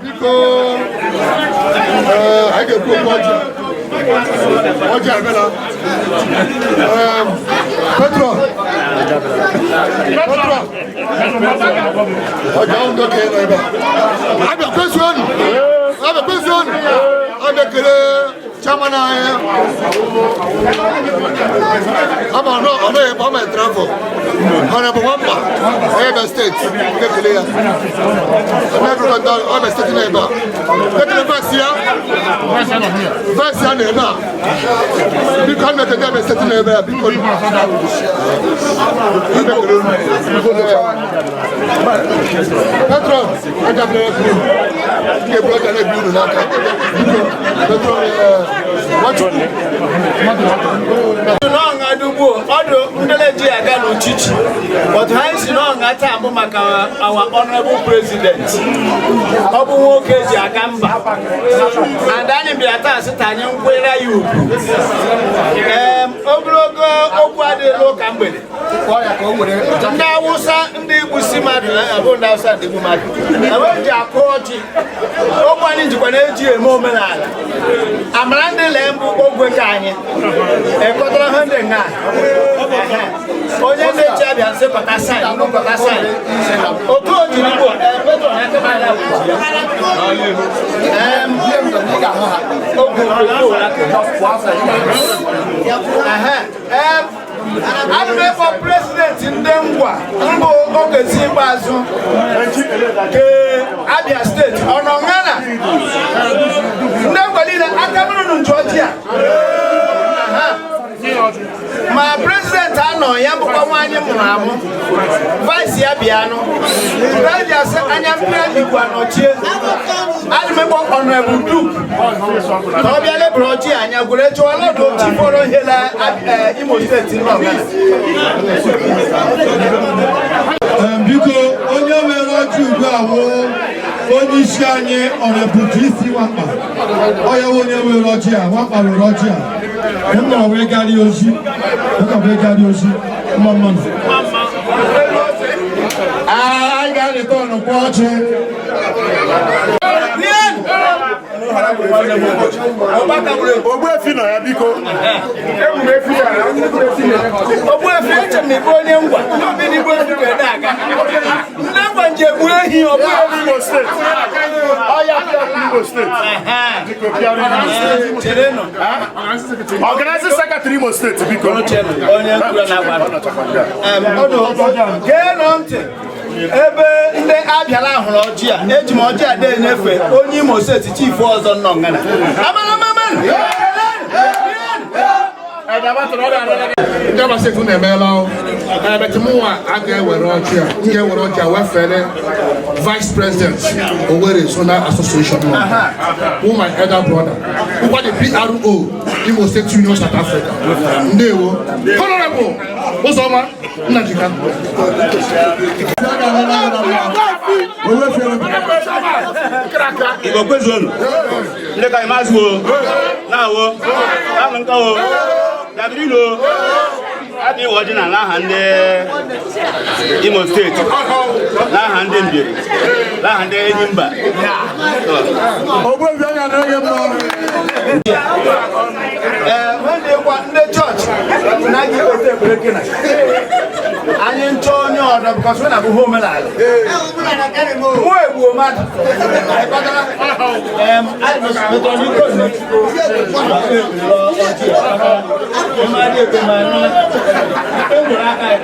Biko, anyị ga-ekwu okwu ọjị. Ọjị abịala. Petro. Petro. Ọjị ahụ ndị okenye nọ ebe a. Abịa kwezuonu. Abịa kwezuonu. Abịa kelee chairman anyị. Ama ọ nọ ebe ọ ma travel. Honorable Nwamba, Abia State, ekele ya. Abia State nọ ebe a. Ekele vice ya. Vice ya nọ ebe a. Biko a na-ekele Abia State nọ ebe a biko. Petron, aja bịara ekwu. Nke bụ ọja na-ebi unu n'aka. Biko, Petron, Nwachukwu. N'ọṅa dugbo ọdụ ndeleji aga n'uchichi, but ha si n'ọṅa taa bụ maka our honorable president. Ọ bụ nwoke ji aga mba, and anyị bịara taa sị ka anyị nkwere ya ugwu. Ogologo okwu adịghị ụka mgbede. Ndị Awụsa ndị igbusi mmadụ bụ ndị Awụsa ndị igbu mmadụ enwe ji akụ ọjị. Okwu anyị jikwa na-eji eme omenala amara ndị lee mbụ ogwe ka anyị ekọtara ha ndị nga onye na-echi abịa nsị kọta saịn kọta saịn otu o jiri igbo petro na aka mmadụ ana m ekpọ prezidenti ndị Ngwa mbụ Okezie Ikpeazụ ke Abia Steeti ọ nọ ngana ndị Ngwa niile aka mụrụ nju ọjị a ma prezidenti anọ ya bụkwa nwaanyị mụrụ amụ vice ya bịanụ eji asị anya mmiri igwe anọchie. Ana m ekpọ Honorable Duke ka ọ bịa lebara ọjị anya gwere chụọ ọnọdụ ochi fọrọ ihe na Imo Steeti nọ. Biko, onye were ọjị ugbu a wụ onye isi anyị, Honorable GC Nwakpa. Ọ ya wụ onye were ọjị a. Nwakpa were ọjị a. M nọrọ wee garị ozi, m nọrọ wee garị ozi. Mma mmanụ. Anyị ga-arịta ọnụkwụ ọjị. Ogbuefi nọ ya, biko. Ogbuefi, eche m na ịbụ onye Ngwa n'obi na igbu efi ka ede aga ndị Ngwa nji egbu ehi. Ọ bụghị Imo Steeti. Ọya Imo Steeti. Biko, pịara Imo Steeti. Cherenụ. Organizing Secretary Imo Steeti, biko. Onye nkwuru na-agwa geenụ ntị. Ebe ndị abịala hụrụ ọjị a, eji m ọjị a na-enyefe onye Imo Steeti, chifu ọzọ nọ ngana. Ndị Abia Steeti, unu emeela o. But mụnwa a ga-ewere ọjị a, m ga-ewere ọjị a wefere Vice President Owerri Zonal Association nọ, who my elder brother, who the PRO Imo State Union South Africa. Ndewo. Honorable Uzoma Nnajika. Igbo kwezuonu, ndị ka mazụ o na-awo anụ nka o dabiri ilo abịa iwe ọjị na n'aha ndị Imo Steeti, n'aha ndị Mbieri, n'aha ndị Enyimba. Ogbuefi anya na-enye mma. Ee, ndị gwa ndị chọọchị na anyị weta ekpere kena anyị nchọ onye ọdọ bikọs na abụghị omenala mụ egbuo mmadụ. Em, anyị metọrọ n'ike ozugbo. Mmadụ ekwe ma nụ. E nwere aka ya.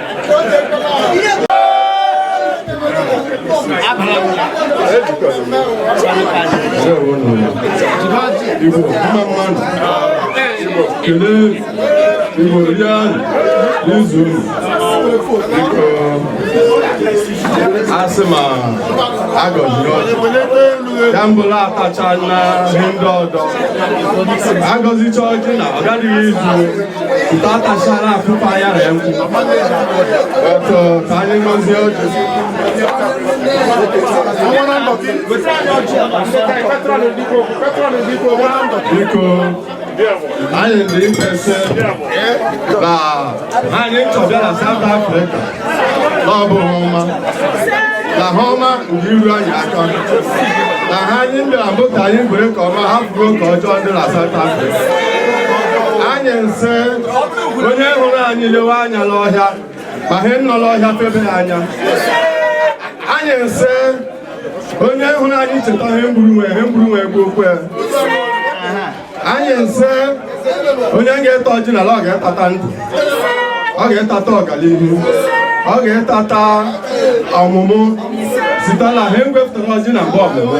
Igbo mma mmadụ, Igbo kelee, Igbo rie n'izu unu. Biko, asị ma agọziri ọjị ya mbụla atacha na ihe ndị ọdọ agọzicha ọjị na ọ gadịghị izu nke atachara afụfa ya na nkwụ ọtọ ka anyị gọzie ọjị. Biko, anyị dị mkpesa na anyị chọbịa na South Africa na ọ bụ ha ọma na ha ọma nke iru anyị aka na ha anyị bịara moto anyị gwere ka ọma hapụgo ka ọjọọ dị na South Africa. Anyị nse onye hụrụ anyị lewe anya n'ọhịa ma ha nọ n'ọhịa febe ya anya. Anyị nse onye hụrụ anyị cheta ihe mgburu nwe ihe mgburu nwe gbuo okwu ya. Anyị nse onye ga-eta ọjị n'ala, ọ ga-etata ndụ, ọ ga-etata ọganihu, ọ ga-etata ọmụmụ site na ha egwepụtara ọjị na mgbe ọmụmụ.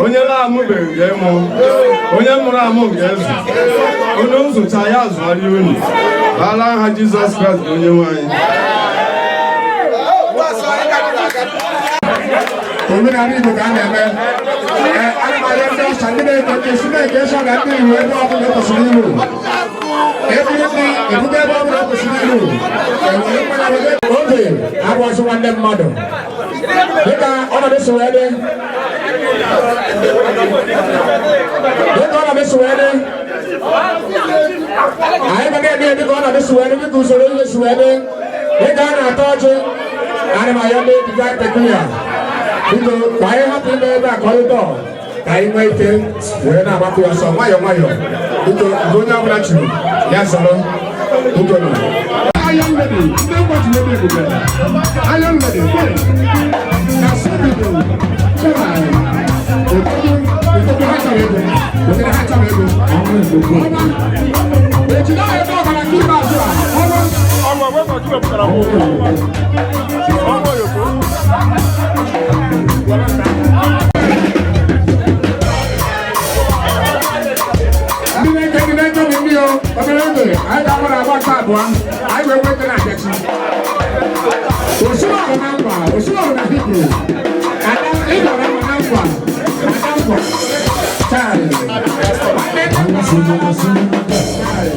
Onye na-amụbeghị ga-emụ, onye mụrụ amụ ga-ezu, onye nzụcha ya zụọrọ unu baala aha Jizọs Kraịst bụ onye nwe anyị. Omenala Igbo ka a na-eme. Ee, ana m arịọ ndị ọcha, ndị na-eke eke si na-eke esi na ndị iwu ebe ọbụla ekwesịrị iru eburu ndị ebuga ebe ọbụla ekwesịrị iru enwere mmanya were oge abụọzi nwanne mmadụ dịka ọnọdụ si wee dị, dịka ọnọdụ si wee dị. Anyị ga na-eme ya dịka ọnọdụ si wee dị, dịka usoro ihe si wee dị, dịka a na-ata ọjị. Ana m arịọ ndị Divine Peculiar, biko, ka anyị hapụ ime ebe a ka ọ dị dọọ, ka anyị nwee ike were na-agbapụ ya ọsọ nwayọọ nwayọọ. Biko, nke onye ọbụla chiri ya zọrọ, biko nụ. Iron Lady, ndị mgbaji ebe ebube. Iron Lady, kwere. Na Sọbido, Chennai, Otodo, Otodo ha chọrọ ego. Otodo ha chọrọ ego. Ọma, ejide ahụ ebe ọbara nke ikpeazụ a, ọma. Ndị na-eke, ndị na-eke bụ ndị o, obere oge, anyị ga-agbara agba nke abụọ, anyị wee nweta na abịachi. Osuọrụ na nkwa, osuọrụ na Hibru. Ada, ị gwara m na nkwa, ada nkwa. Chai. Nwanne nna m. Chai.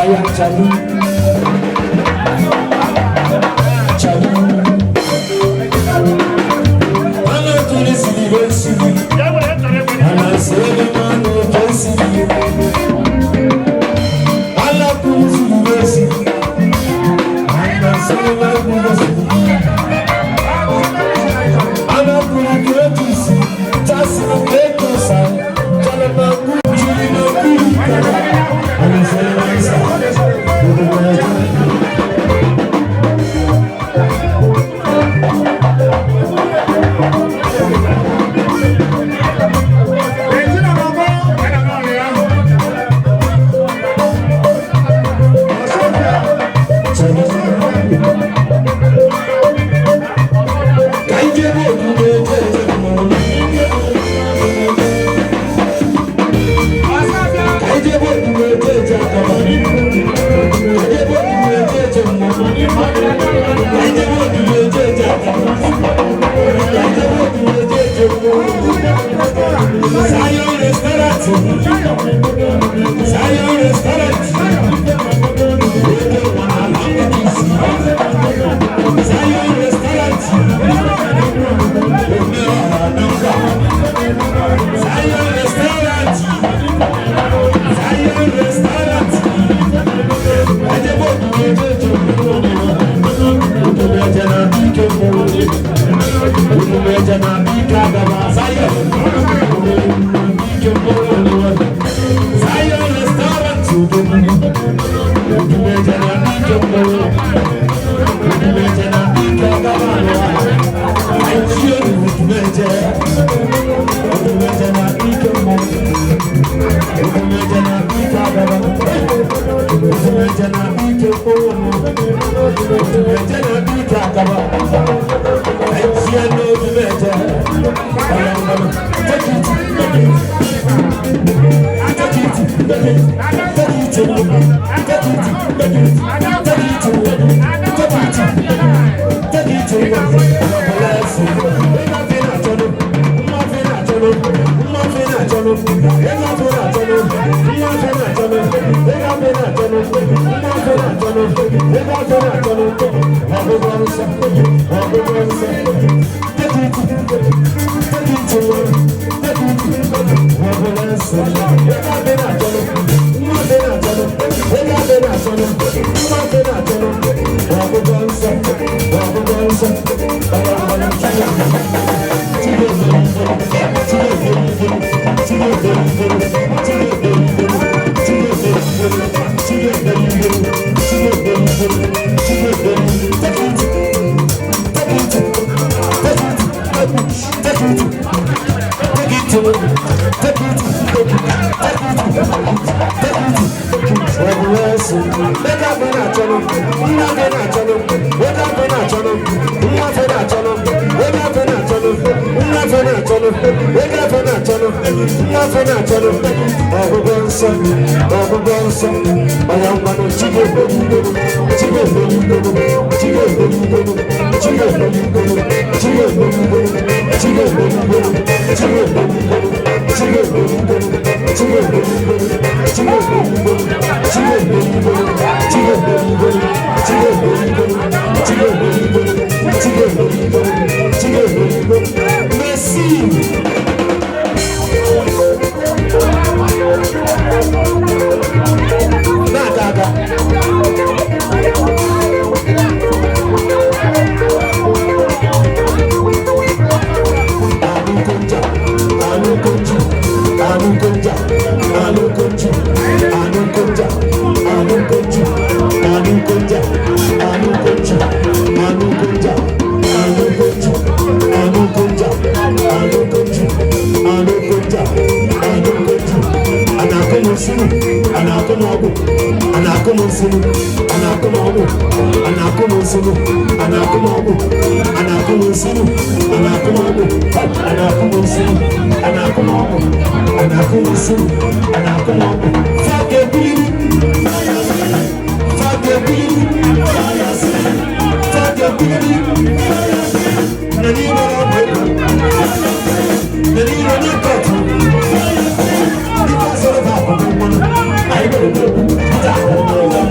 Aya chalu. Chalu. Ana tuli sili besi. Ana sele manu kesi. Ala tuli sili besi. Ana sele manu kesi. Ana tuli kesi. Tasi kekosa. Chala maku juli no kuli. Ana sele manu Zion Restaurant. Zion Restaurant. Zion Restaurant. Zion Restaurant. Zion Restaurant. Zion Restaurant. I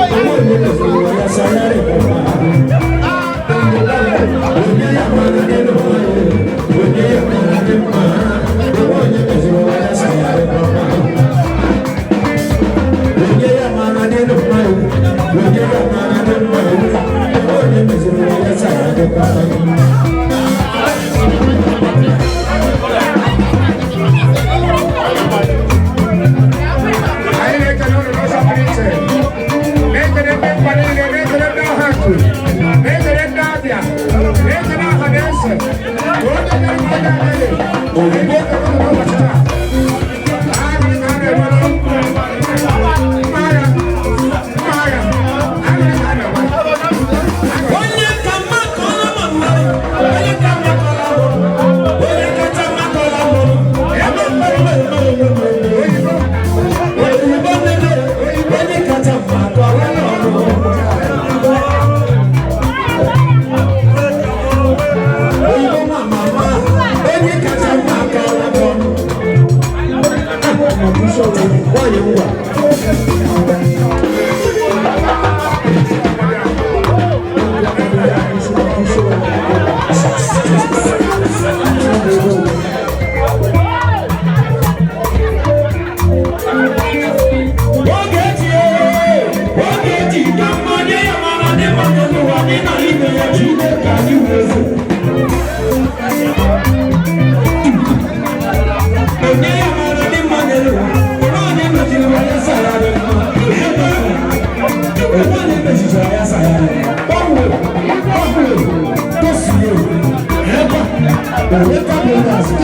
Onye Anyị na-ekele unu n'ụzọ pụrụ iche. Na-ekele ndị mkpa niile, na-ekele ndị ọha akụ, na-ekele ndị abịa, na-ekele ọha na eze, onye mere ka onye adịghị. Anyị na-ekele unu n'ụbọchị taa. Aṅụrị ka a na-enwere. Mma agha, mma agha, aṅụrị ka a na-enwe. Onye ka mma ka ọ lama mma, onye ka mma ka ọ lama mma, onye kacha mma ka ọ lama mma, ebe mma mma mma mma mma. Oyibo nene, onye kacha mma ka ọ lama mma. Oyibo mama mma, onye kacha mma ka ọ lama mma. Nwanyị ngwa. Ogechi Ogechi ka mmanya ya mara ndị mmadụ n'ụwa dị na ibe ya Chineke anyị wee eze. Onye ya mara ndị mmadụ n'ụwa, onye onye mechiri ya sara dị mma. Ebe onye onye mechichara ya sara dị mma. Gbanwe, gbanwe, tosie, ebe onye ka bụ onye asị.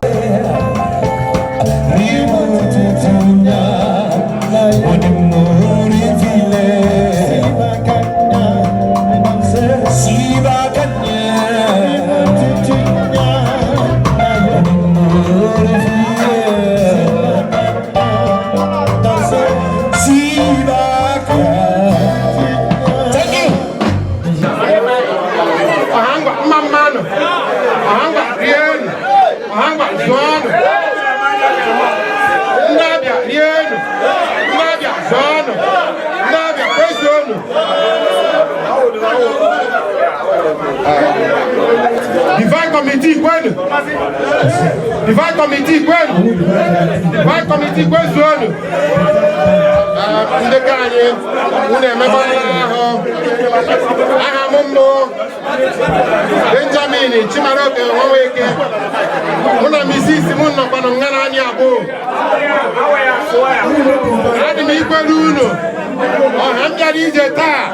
Ọhangwa mma mmanụ, ọhangwa rienụ, ọhangwa zụọnụ. Ndị abịa rienụ, ndị abịa zụọnụ, ndị abịa kwezuonụ. Divine Committee kwenu, Divine Committee kwenu, Divine Committee kwezuonụ. Ndị ka anyị, unu emegbala ahụ. Aha m mbụ Benjamin Chimaroke Nwanweke. Mụ na Mrs. m nọkwanụ nga na anyị abụọ. Adị m ikwere unu, ọha m bịara ije taa.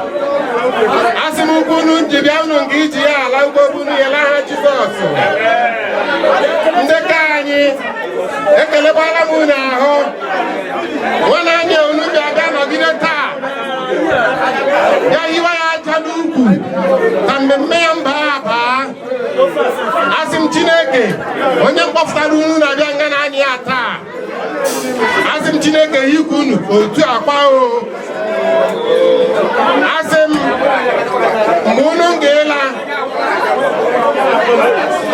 Asị m ukwu unu ji bịa unu nga iji ya ala ugbo bunu ya n'aha Jizọs. Ndị ka anyị, ekelekwala m unu ahụ. Nwanne anyị unu bịa bịa nọgide taa. Ya yiwa ya aja n'ukwu ka mmemme ya mba abaa. Asị m Chineke, onye mkpọpụtara unu na-abịa nga na anyị ya taa. Asị m Chineke yikwu unu otu akwa o. Asị m mgbe unu ga-ịla,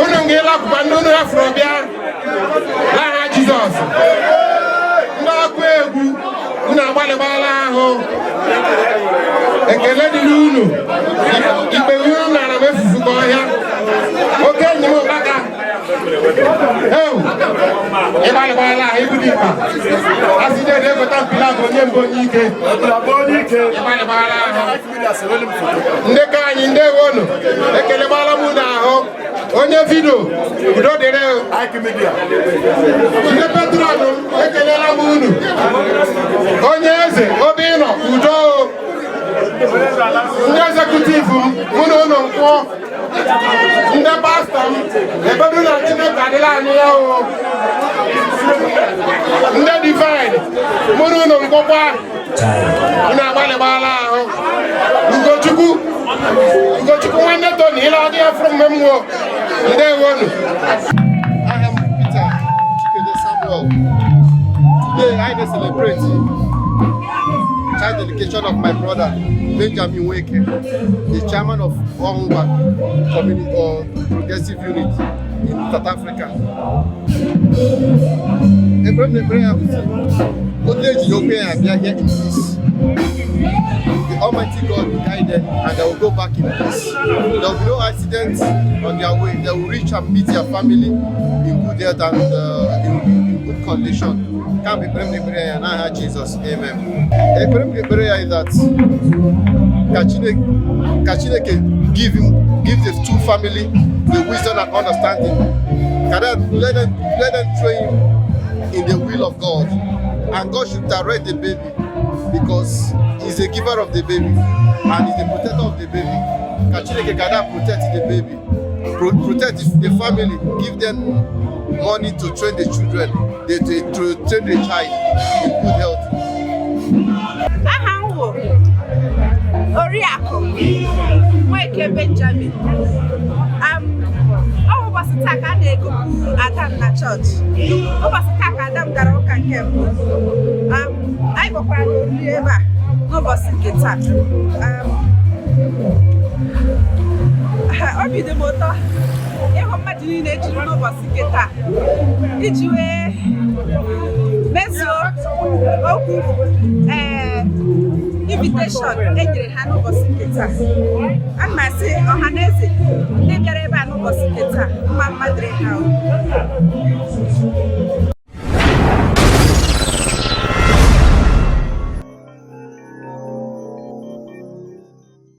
unu ga-ịla bụkwa ndị unu hafụrụ bịa n'aha Jizọs. Ndị ọkụ egwu unu agbalịgbala ahụ. Ekele dịrị unu. Ikpe unu nara m efufu ka ọhịa. Oke enyi m ụkpaka. Ewu, ịgbalịgbala ahụ ibu dị mkpa. Asị dị egota mpila bụ onye mbụ onye ike. Ịgbalịgbala ahụ. Ndị ka anyị ndewonu. Ekelegbala m unu ahụ. Onye vidio, udo dịrị. Ndị petrọnụ m, ekelela m unu. Onye eze, obi nọ, udo. Ndị ezekutiv m, mụ na unu nkwụ. Ndị pastọ m, ebedu na Chineke adịla anyị ya o. Ndị divine, mụ na unu nkwụkwa. Unu agbalịgbala ahụ. Ugochukwu, Ugochukwu nwanne Tony, ile ọdị ya fụrụ mme mmụọ. Ndewonu. I am Peter Chikede Samuel. Today I dey celebrate child dedication of my brother Benjamin Weke, the chairman of Ongwa Community or Progressive Unit in South Africa. Ekpere m na-ekpere ya bụ sị, otu eji okwu ya abịa here in peace. The Almighty God will guide them and they will go back in peace. There will be no accidents on their way. They will reach and meet their family in good health and in good condition. Can be ekpere m na-ekpere ya n'aha Jizọs, amen. Ekpere m ga-ekpere ya is that ka Chineke give the two family the wisdom and understanding. Ka that, let them train in the will of God. And God should direct the baby because he's a giver of the baby and he's the protector of the baby. Ka Chineke ka that protect the baby, protect the family, give them money to train the children, to train the child in good health. Aha m wụ Oriakụ Nweke Benjamin. Ọ bụ ụbọchị taa ka a na-egopụ ada m na chọọchị. Ụbọchị taa ka ada m gara ụka nke mbụ. Anyị gbakwara n'oriri ebe a n'ụbọchị nke taa. Obi dị m ụtọ ịhụ mmadụ niile jiri n'ụbọchị nke taa iji wee mezuo okwu invitation e nyere ha n'ụbọchị nke taa. Ana m asị ọha na eze ndị bịara ebe a n'ụbọchị nke taa, mma mma dịrị ha o.